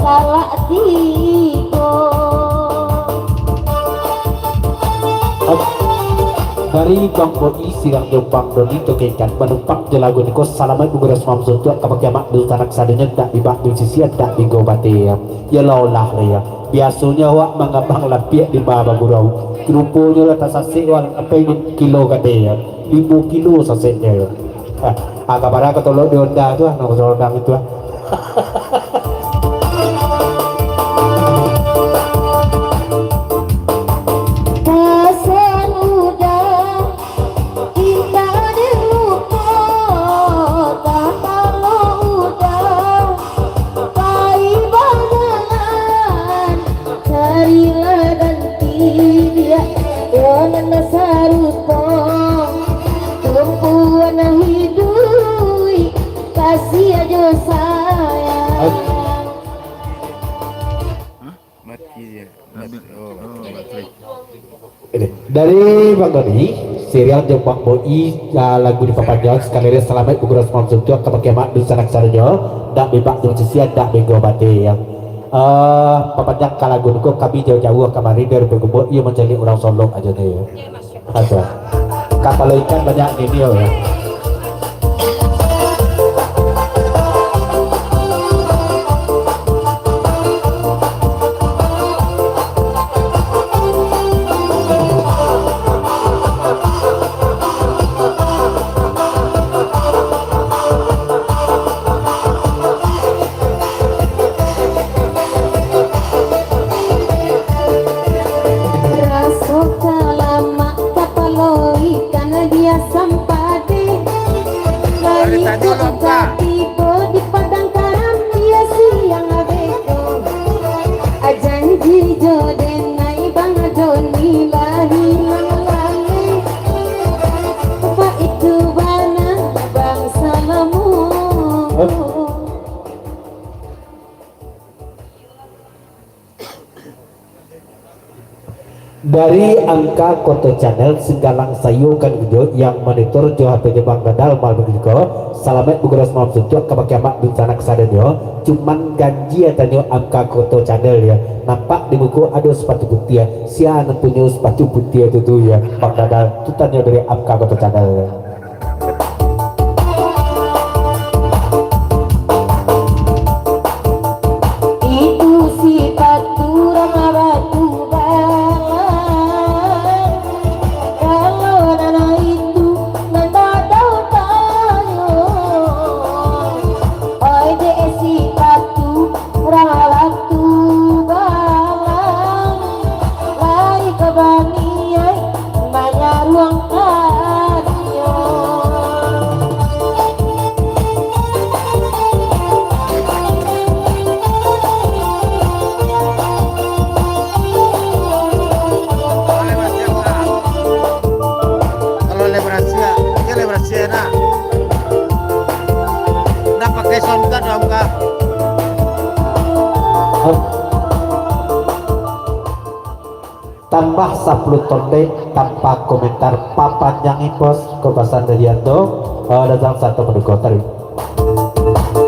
Talak tigo. Dari Bang Boi, Siriang Jombang Doni, Tokeikan, manumpak jo lagu niko, salamaik bagurau samalam suntuak, ka pakiamat dunsanak sadonyo, ndak bibak dunsisia, ndak bigobati. Yalah, olah, ya. Biasonyo awak mangambang lapiak di bawah bagurau. Ruponyo lah tasasek, wak, apo ingin kilo kate, ya. Limo kilo saseknyo, ya. Ah, ah, kabara katolok di Honda tu, ah, nak katolok itu, ah. Pasan udah, indak ado lupo, tapalo udah, pai bajalan, carilah ganti, yo nan sarupo, tumpuan hiduik, kasih jo sayang. Mati dia. Habis. Oh, baterai. Ini dari Bang Doni, Siriang Jombang Boi, ah, lagu dipapanjang sakali lai, salamaik bagurau samalam suntuak, ka pakiamat dunsanak sadonyo, ndak bibak dunsisia, ndak bigobati, ya. Eh, papanjang ka lagu niko, kami jauah-jauah kamari dari Pagumbok, iyo mancaliak urang Solok ajo nyo, ya. Ado. Kapalo ikan banyak nini, yo, ya. Raso ka lamak kapalo ikan di asam padeh. Dari tadi lo, Kak. Tibo di Padang Karam, iyo siang beko. Janji jo denai Bang Doni lah ilang lalai. Baitu bana Bang Salomo. Dari Angka Koto Channel, Singgalang Sayukan Ujo yang monitor jo H P-nyo Bang Dadal malam minggu ko. Salamaik bagurau samalam suntuak, ka pakiamat dunsanak sadonyo. Cuman ganjia tanyo Angka Koto Channel, ya. Nampak di muko ado sapatu putiah. Sia nan punyo sapatu putiah tu, tu, ya, Bang Dadal? Tu tanyo dari Angka Koto Channel. Itu sipatu urang batu balang, kalau nan itu nan badau tanyo. Oi dek, sipatu urang batu balang, lai ka baniaik manyaruang tanyo. Kalau lebrasi, ya, lebrasi enak. Ndak pakai sound card, Om, Kak. Tambah sapuluah tondek tanpa komentar, papanjangi pos, ko pasan dari Anto, eh, datang satu pendukung tadi.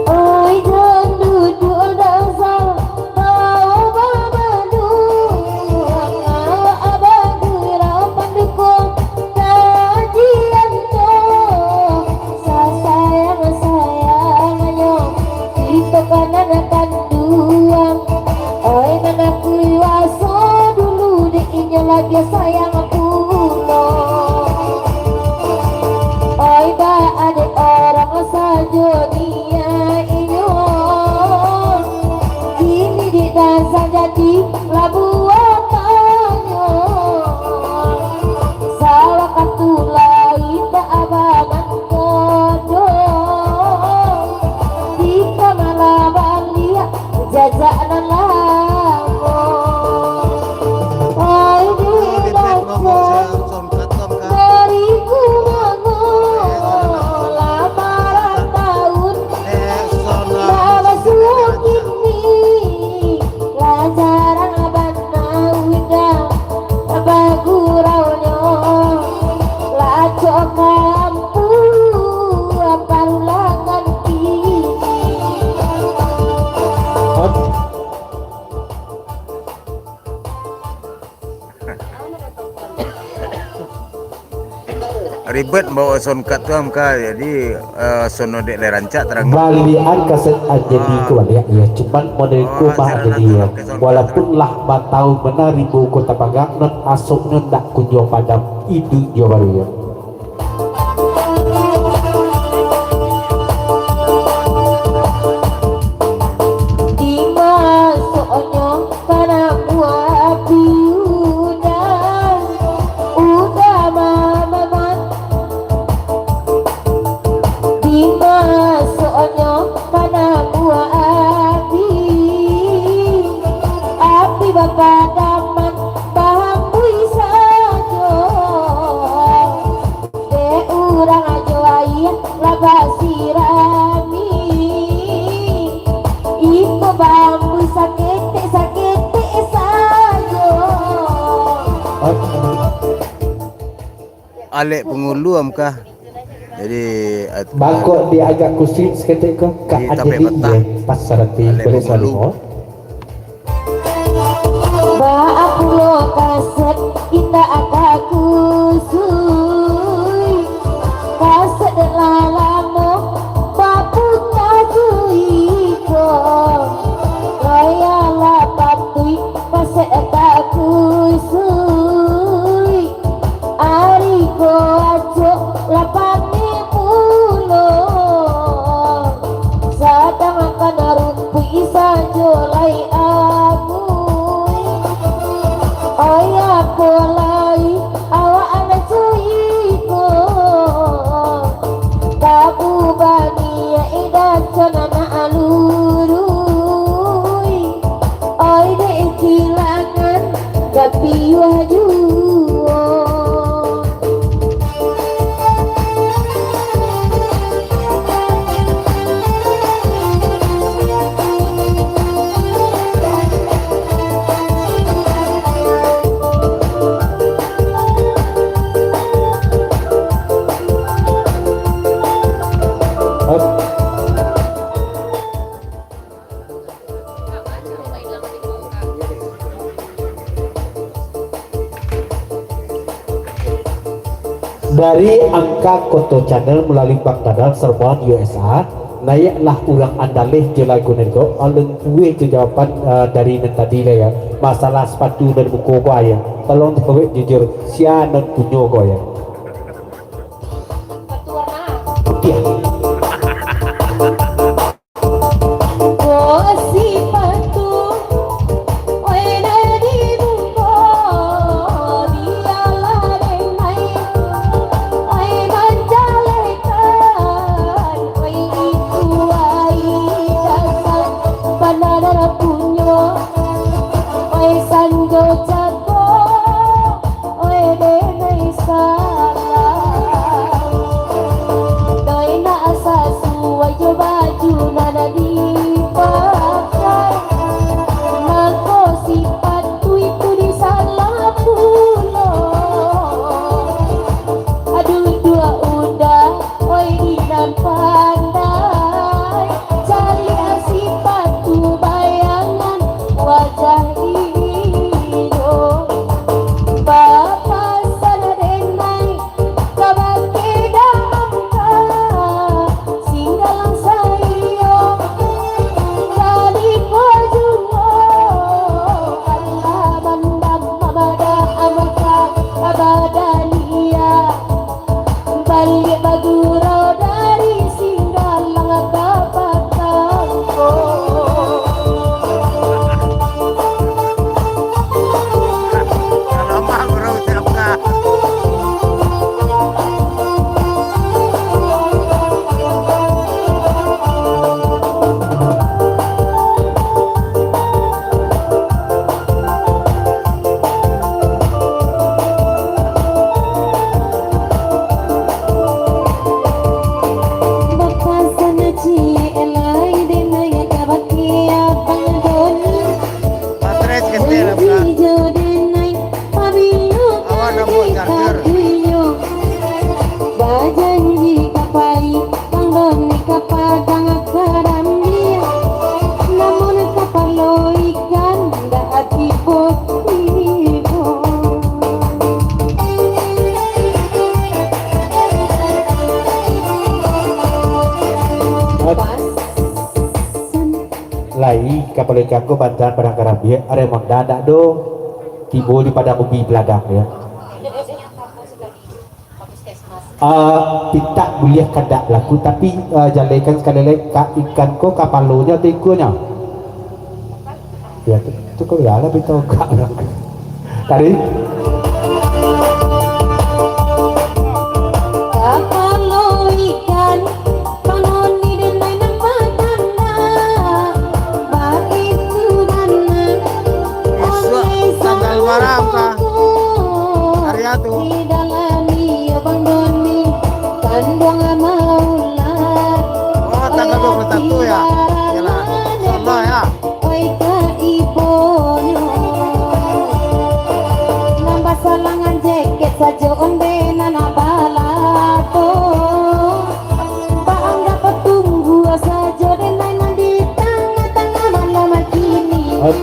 Oi, jan duduak dasar, bawa babaduang, awak bagurau pandukung kajian tu. Sasayang-sayangnyo, kito kanan kanduang. Oi, nan kuwaso dulu, dek inyo labiah sayang pulo. Oi, baa dek urang sajo niaik inyo, kini dek dasar jadi labuah tanyo. Sawakatu lai tak banan kodo, kita malah baliak jajak nan lamo. Oi, di dalam Ribet bawa sound card tu, Amka. Jadi, eh, sound dek lai rancak tarang. Baliakan kaset Anjali ko baliak, yo. Cuman model ko mah jadi, yo. Walaupun lah batahun bana ribu ko tapagang, nan asoknyo ndak kunjuang padam. Iduik jo baru, yo. Dimasuknyo ka dalam buah api, udah, udah mamaman. Dimasuknyo ka dalam buah api, api bapadaman, bahambuih sajo. Dek urang ajo aia lah basirami, iko bahambuih saketek-saketek sajo. Alek pangulu, Amka. Jadi, at-, bangkok di agak kusik saketek ko, ka di Anjali, tampek patah. Yo, pasar ati. Alek balik pangulu. Salumo. Baa pulo kaset indak ka kusui, kaset lah lamo baputa tu iko. Lai alah patuik kaset ka kusui. Ari ko acok lapan ribu pulo, sadangkan rumpuik sajo lai amuih. Oi, apo lai awak nan cuiko, tabu baniaik dancana nak luruih. Oi, dek kilangan, bapiuah juo. Dari Angka Koto Channel malalui Bang Dadang Serban U S A, naiaklah urang andaleh jo lagu nan ko, alun pueh jo jawaban, eh, dari nan tadi lah, yo. Masalah sepatu nan muko ko, yo. Tolong jawab jujur, sia nan punyo ko, yo? Putiah. Ko sipatu, oi, nan di muko, bialah den mai, oi, manjalehkan, oi, itu ai dasar bana nan punyo, oi, sanjo cako. Oi, denai salah, doi nak sasuai jo baju nan dipakai, mako sipatu itu disalah pulo. Aduh, duduak udah, oi, di nan pandai. Caliak sipatu bayangan wajah inyo. Bapasan denai kabake damangka, singgalang saiyo Kapalo ikan ko bantuan Padang Karambia, Raimonda ndak do tibo di Padang Ubi Peladang, yo. Ah, pintak buliah kandak balaku, tapi, ah, jalehkan sakali lai, ka ikan ko kapalonyo atau ikuanyo? Yo, tu, tu ko bialah, bito gak urang. Tadi? Kapalo ikan, panoni den nan bakana, baitu bana. Isuak tanggal bara, Kak? Hari Atu. Di dalam iyo Bang Doni, kanduang Maula. Oh, tanggal dua puluh satu, ya? Iyalah. Insyaallah, ya. Oi ka ibonyo, nan basalangan jakek sajo onde nan balato, baanggap tunggu sajo den nan di tangah-tangah malam kini. Ot.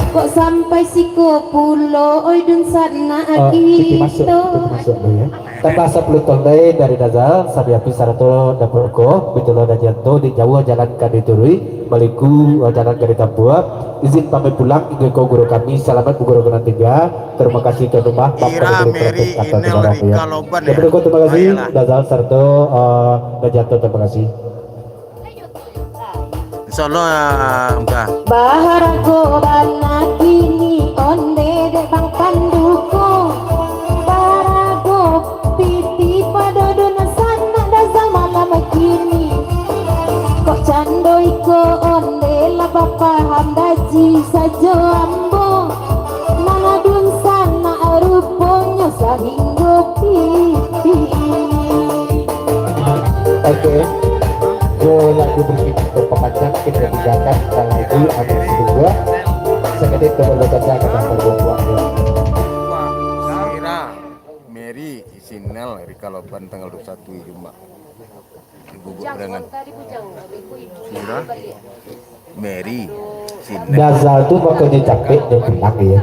Kok sampai siko pulo, oi dunsanak kito. Ah, titi masuak, titi masuak dulu, ya. Tambah sapuluah taun lai dari Dazal, Sabiapi sarato Dapur Ko, bitulah Dajianto, dek jauah jalan ka diturui, baliku, eh, jalan ka ditampuah. Izin pamit pulang, inggih ko guru kami, salamaik baguru ka nan tingga. Tarimo kasih tuan rumah, Bang Ira, Fadil Mary, Kreatif, kata Inel, Tuan Rumah, ya. Rika Loban. Ya, berikut, terima kasih, Dazal sarato, eh, Dajianto, terima kasih. Insyaallah, Muka. Baharago bana kini onde dek Bang Pandu ko. Barago piti pado dunsanak Dazal malam kini. Kok cando iko onde lah bapaham daji sajo ambo. Mana dunsanak ruponyo sahinggo piti. Oke. Yo, lagu berikutnya terpapanjang, kita tinggalkan sekali lagi, ada sebuah. Sekali terlalu banyak, ada sebuah buah, ya. Sira, Mary, Isinel, Rika Loban tanggal dua puluh satu Jumat. Ibu Bujang, Berangan. Tadi Bujang, ibu-ibu Sira, balik. Mary, Sina. Dazal tu makonyo capek dek pulang, yo.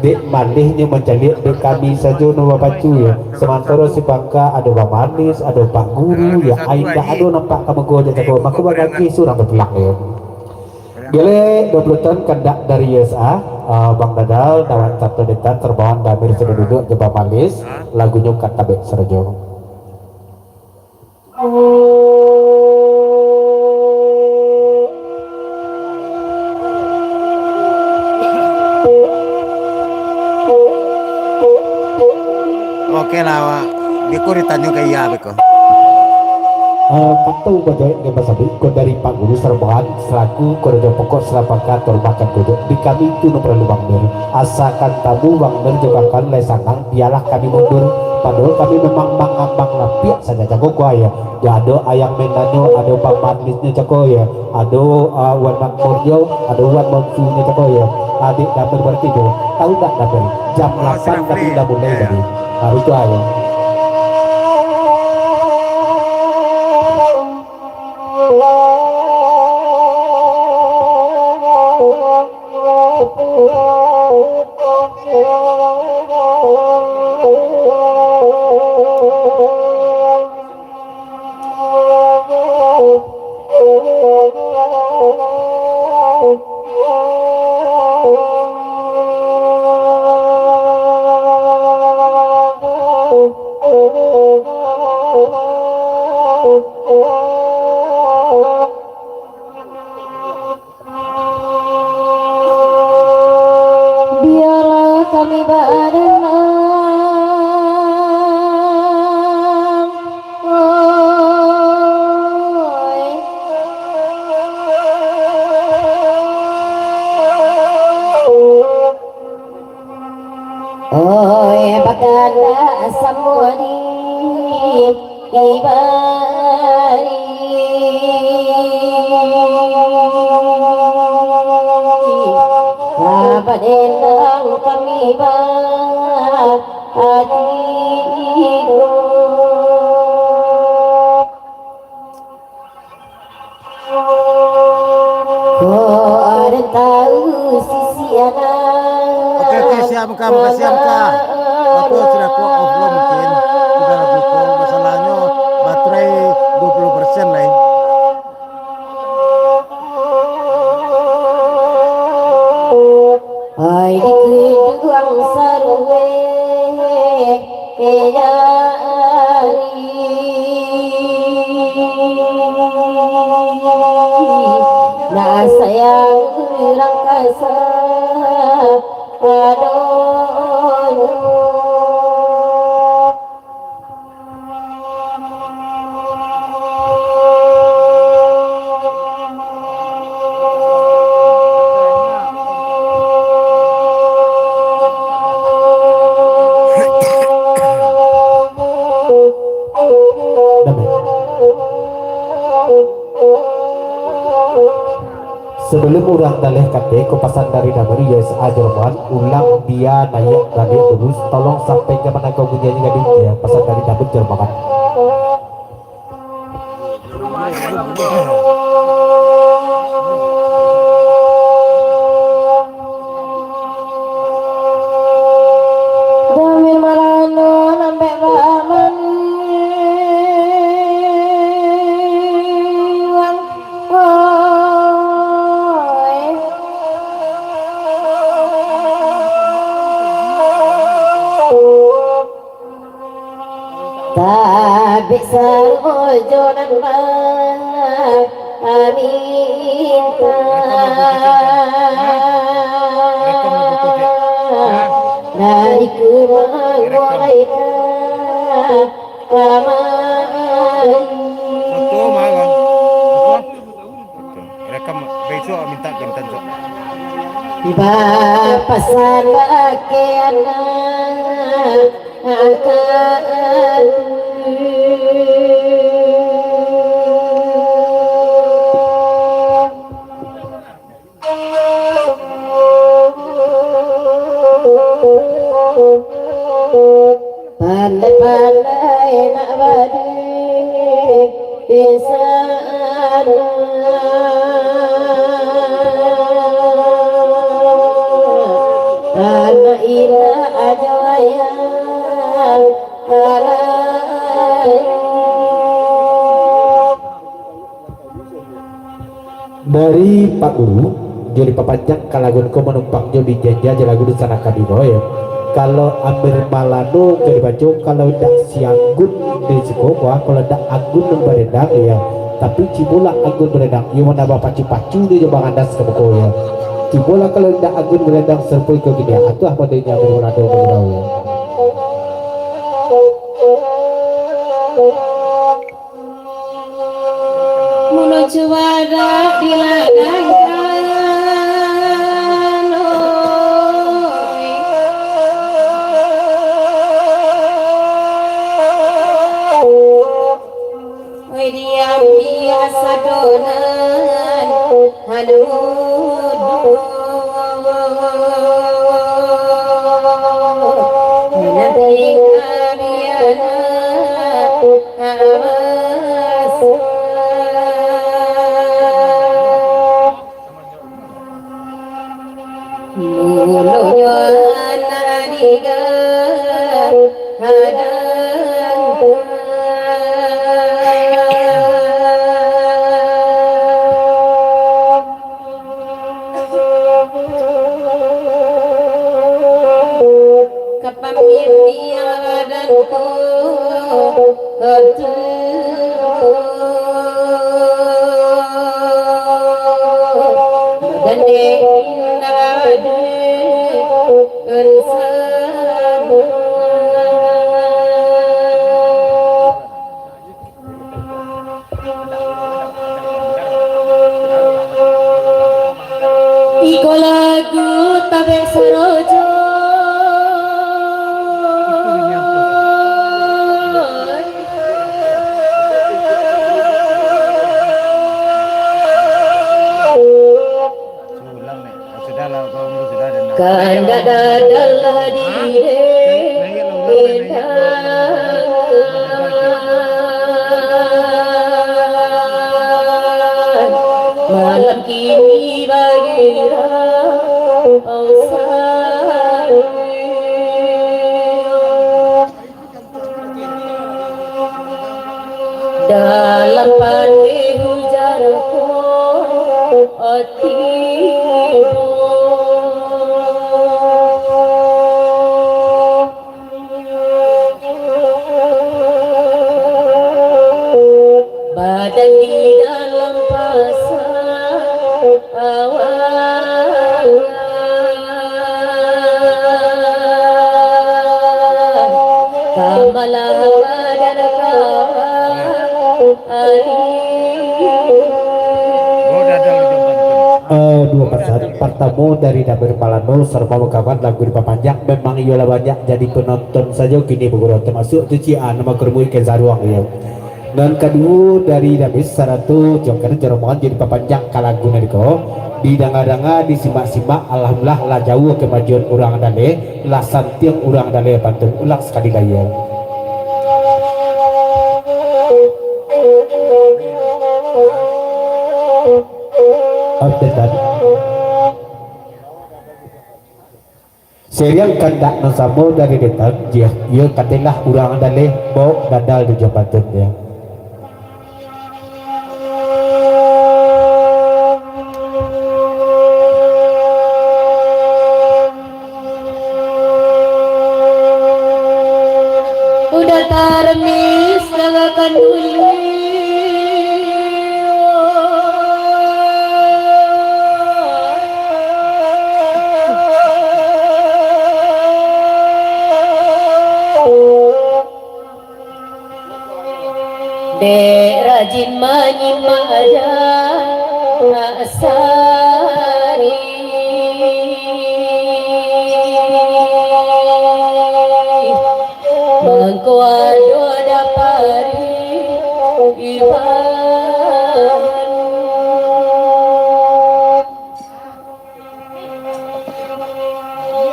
Dek malehnyo mancaliak dek kami sajo nan bapacu, yo. Samantaro si Bangka ado Bang Manis, ado Pak Guru, yo. Ai indak ado nampak ka muko jo cako. Mako bagagih surang bapulang, yo. Gilek dua puluah taun kandak dari U S A, ah, Bang Dadal, Dawan Cato Detan, Terbawan Damir sudah duduk jo Bang Manis, lagunyo Katabek Sarajo. Oke lah, awak. Beko ditanyo ka iya, beko. Eh, kato bajawek nan basabuik ko dari Pak Guru Sarbahan, salaku karajo pokok sarapaka tarumakan kujok. Di kami tu nan paralu Bang Mir. Asakan tamu Bang Mir jo kawan lai sanang, bialah kami mundur. Padahal kami memang mangambang lapiak sajo jago kuayo. Yo, ado Ayang Mendanyo, ado Bang Marlisnyo cako yo, ado, ah, Wan Makmurnyo, ado Wan Monsunyo cako yo. Adik Damir baratibo, tahu ndak Damir? Jam lapan kami lah mulai tadi. Ah, itu ayo. Biarlah kami badanang. Oi. Oi, bakala samua di ibari. Bapak denang kami ba adilu. Ko aden tahu sisi anak. Oke, oke, siap, Muka, Muka, siap, Muka. Atau sudah ko off lo mungkin. Sudah lagu ko, masalahnyo baterai dua puluh persen lai. Nak sayang urang kasa padonyo. Damai. Sabalum urang daleh kateh, ko pasan dari Damri, yo, sa-, Ajo Rahman, ulang bia naiak baliak lurus, tolong sampaikan mangko bunyinnyo gadih, yo, pasan dari Damri, Ajo Rahman. Damri Malano lambek bamaniang. Tabik sarojo nan baminta dari kemangguan laika kamari. Foto mah, Bang. Rekam, besok minta jam tanjok. Bapasan bakeh anak ka ati. Pandai-pandai nak badeh di sana. Anak indak ajo ayah, alah. Dari Pak Guru, jo dipapanjang ka lagu ko manumpang jo dijanja jo lagu di sana kabiro, yo. Kalau Amir Malano ka dibaco, kalau indak si Anggun di siko, wah, kalau indak Anggun barendang, yo. Tapi cubolah Anggun barendang, iyo manambah pacu-pacu di jo barandas ka muko, yo. Cubolah kalau indak Anggun barendang sarupo iko kini, atuah padonyo Amir Malano bagurau, yo. Mulo cubadak di ladang tanoi. Oi, diam, biasa donan. Halo, nanti kami anak awas. Mulonyo anak diga hadang. Kapamilihan badan ko, aduh. Badan dek indak dek, kan sama. Iko lagu tabek sarojo. Kandak dadalah di dendang. Malam kini bagira usai. Dalam pandai hujan ko ati ko. Dan di dalam pasar awak kamalah badan kawak. Eh, duo pasan. Partamo dari Damir Malano, saramo kawan lagu dipapanjang, memang iyolah banyak jadi penonton sajo kini baguru, tamasuak tu ciek, ah, nan bakurumuik ka saruang iyo. Nan kaduo dari Damir sarato jo karajo rombongan jadi papanjang ka lagu nan iko. Didanga-danga, disimak-simak, alhamdulillah lah jauah kamajuan urang Daleh, lah santiang urang Daleh pantun ulang sakali lai iyo. Update tadi. Seriang kandak nan samo dari datang, jih, iyo katelah urang Daleh, bawok dadal di jambatan, yo. Udah taramis danga kanduli. Dek rajin manyimak aja sari. Mangko ado dapari ibarat.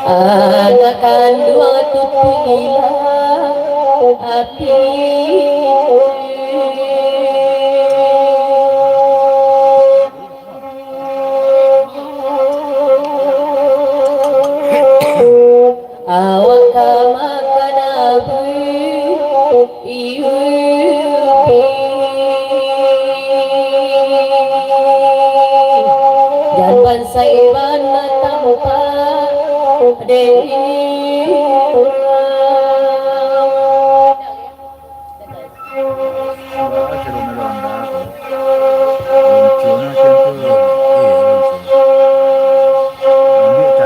Anak kanduang tu ilang api. Awak ka makan abu. Iyo, jan bansaik bana tampak dek iyo.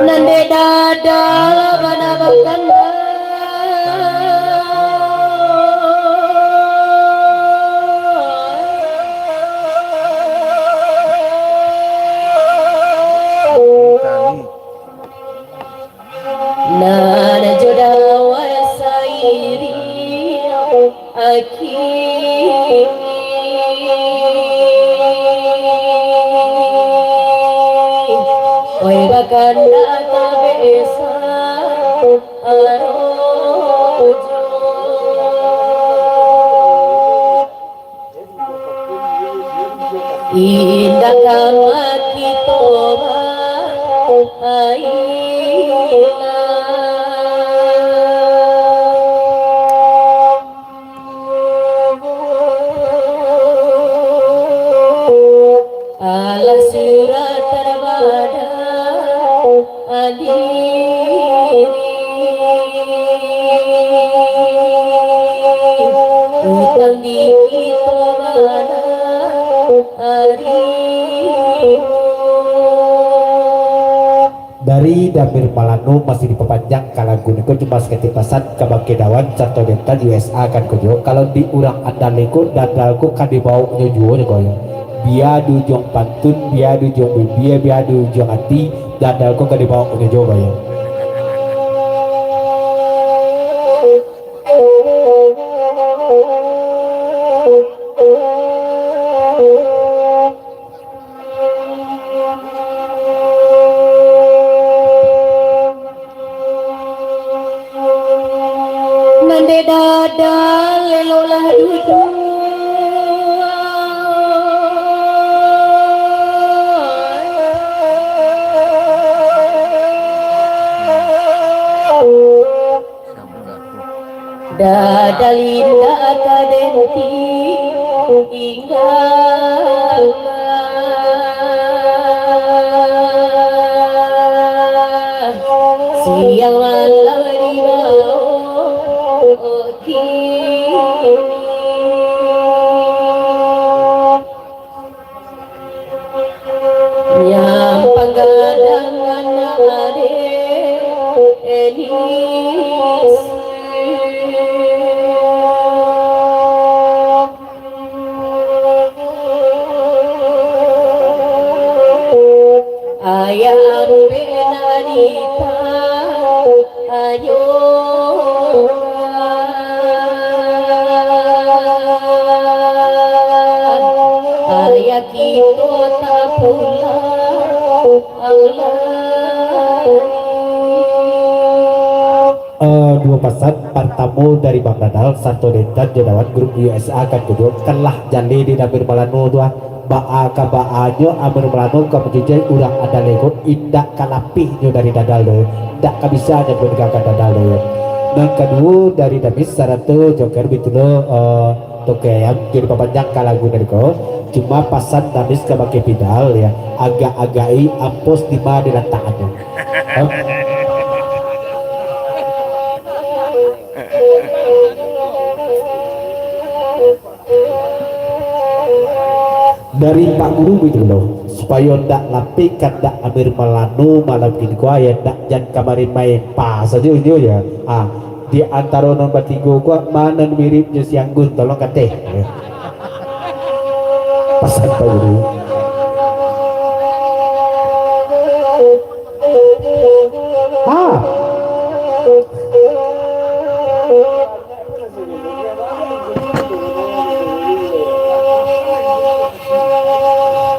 Nan dek dada lah bana bakandang. Nan jo dawan sairiang aki. Oi, bakandak tabek esa arojo. Indak ka makito bahaila. Alah surat tarbadal. Adiri. Utang di kito bana ari. Dari Damir Malano masih dipapanjang ka lagu niko, cuma saketek pasan kabake Dawan sato Detan U S A kan ko juo. Kalau di urang Andal ko, dadal ko ka dibawoknyo juo nyo ko yo. Bia di ujuang pantun, bia di ujuang bibia, bia di ujuang ati, dadal ko ka dibawoknyo juo bayo. Nan dek dada leloklah duduak. Dadal indak ka den tinggakan. Siang malam dibawok kini. pasan partamo dari Bang Dadal, sarato Detan jo Dawan grup U S A kan kudo, kan lah jaleh di Amir Malano tu ah. Baa ka baanyo Amir Malano ka manjajai urang Adal ko, indak ka lapeh nyo dari Dadal tu, indak ka bisa nyo maninggakan Dadal tu. Nan kaduo dari Damis sarato Joker bitulo, eh, Tokeh Ayam, jadi papanjang ka lagu tadi ko, cuma pasan Damis kabake Pidal, ya, agak-agak-i ampos di ma dilatakannyo. Em. Dari Pak Guru bitulo, supayo ndak lapeh kandak Amir Malano malam kini ko, ya, ndak, jan kamari main pa sajo inyo, ya. Ah, di antaro nan batigo ko, ma nan mirip jo si Anggun, tolong kateh. Pasan Pak Guru. Ah.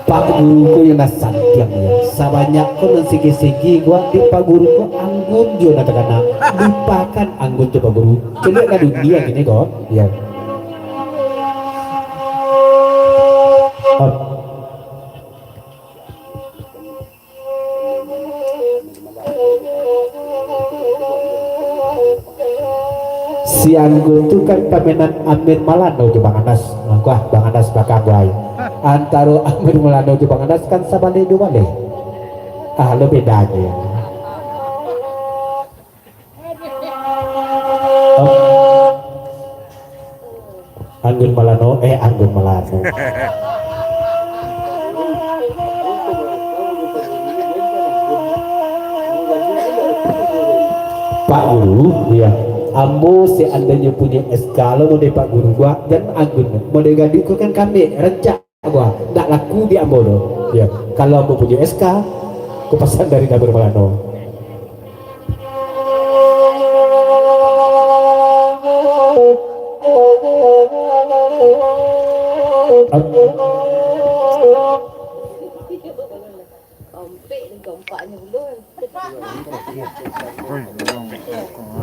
Pak Guru ko yo nan santiang yo. Sabanyak ko nan segi-segi ko, di Pak Guru ko Anggun jo nan takana. Lupakan Anggun tu Pak Guru. Caliak ka dunia kini ko. Ya. Ah. Si Anggun tu kan pamenan Amir Malano jo Bang Anas. Mangko ah, Bang Anas bakang buai. Antaro Amir Malano jo Bang Anas kan sabalik duo baleh. Ah, lo bedanyo. Anggun Malano, eh, Anggun Malano. Pak Guru, ya. Ambo seandainyo punyo S K lo model Pak Guru, gua dan Anggun. Model gadih ko kan kambek, rancak. Wah, ndak laku di ambo tu. Ya, kalau ambo punyo S K, ko pasan dari Amir Malano.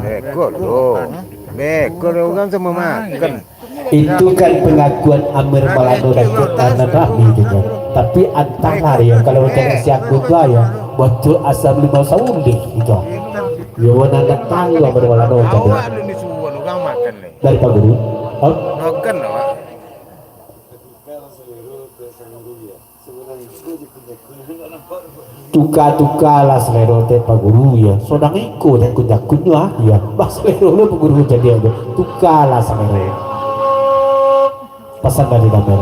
Beko lo. Beko lo, urang samo makan. Itu kan pangakuan Amir Malano dan Cut Tanan Rami tu kan. Tapi antahlah yo, kalau macam si Anggun tu yo, bocor asam limau saulih gitu. Yo, mana ndak tahu Amir Malano macam tu. Dari Pak Guru. Hah? Tuka-tukalah salero dek Pak Guru, ya. Sodang iko dek kun-jakunnyo, ah, ya. Bah salero lo Pak Guru jadi aja. Tukalah salero. Pasan dari Damel.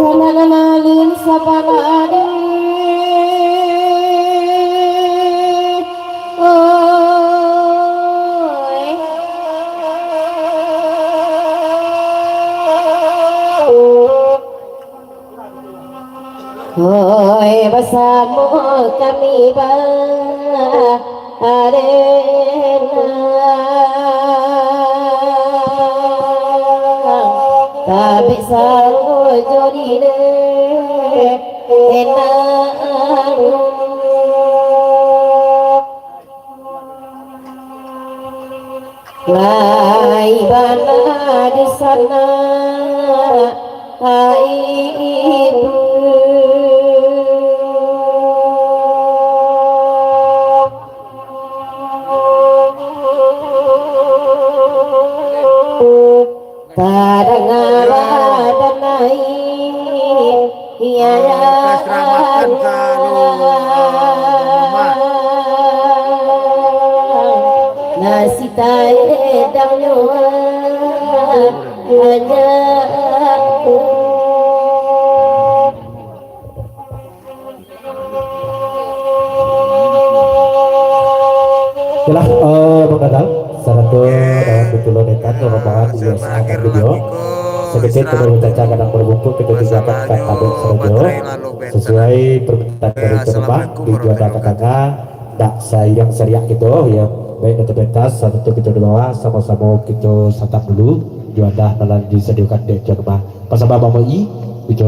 Kalangan alun sabanari, oi. Oi, basamo kami ba- Arena, tabik sarujo di enak. Lai bana di sana, hai ibu. Tadangalah damai, iya, nasi taedangnyo hanya. Itulah, eh, Bang Dadang, sarato dalam betulo netan, rombongan di S A Studio. Sedikit kita bercaca kadang berbungkuk, kita tinggalkan kata sarajo. Sesuai permintaan dari Tuan Bah, di juanda ka tangah, dak sairing sariak gitu, ya. Baik, kita pentas, satu kita di bawah, sama-sama kita santap dulu. Juadah nan lah disadiakan dek Tuan Rumah. Pasabab ambo i,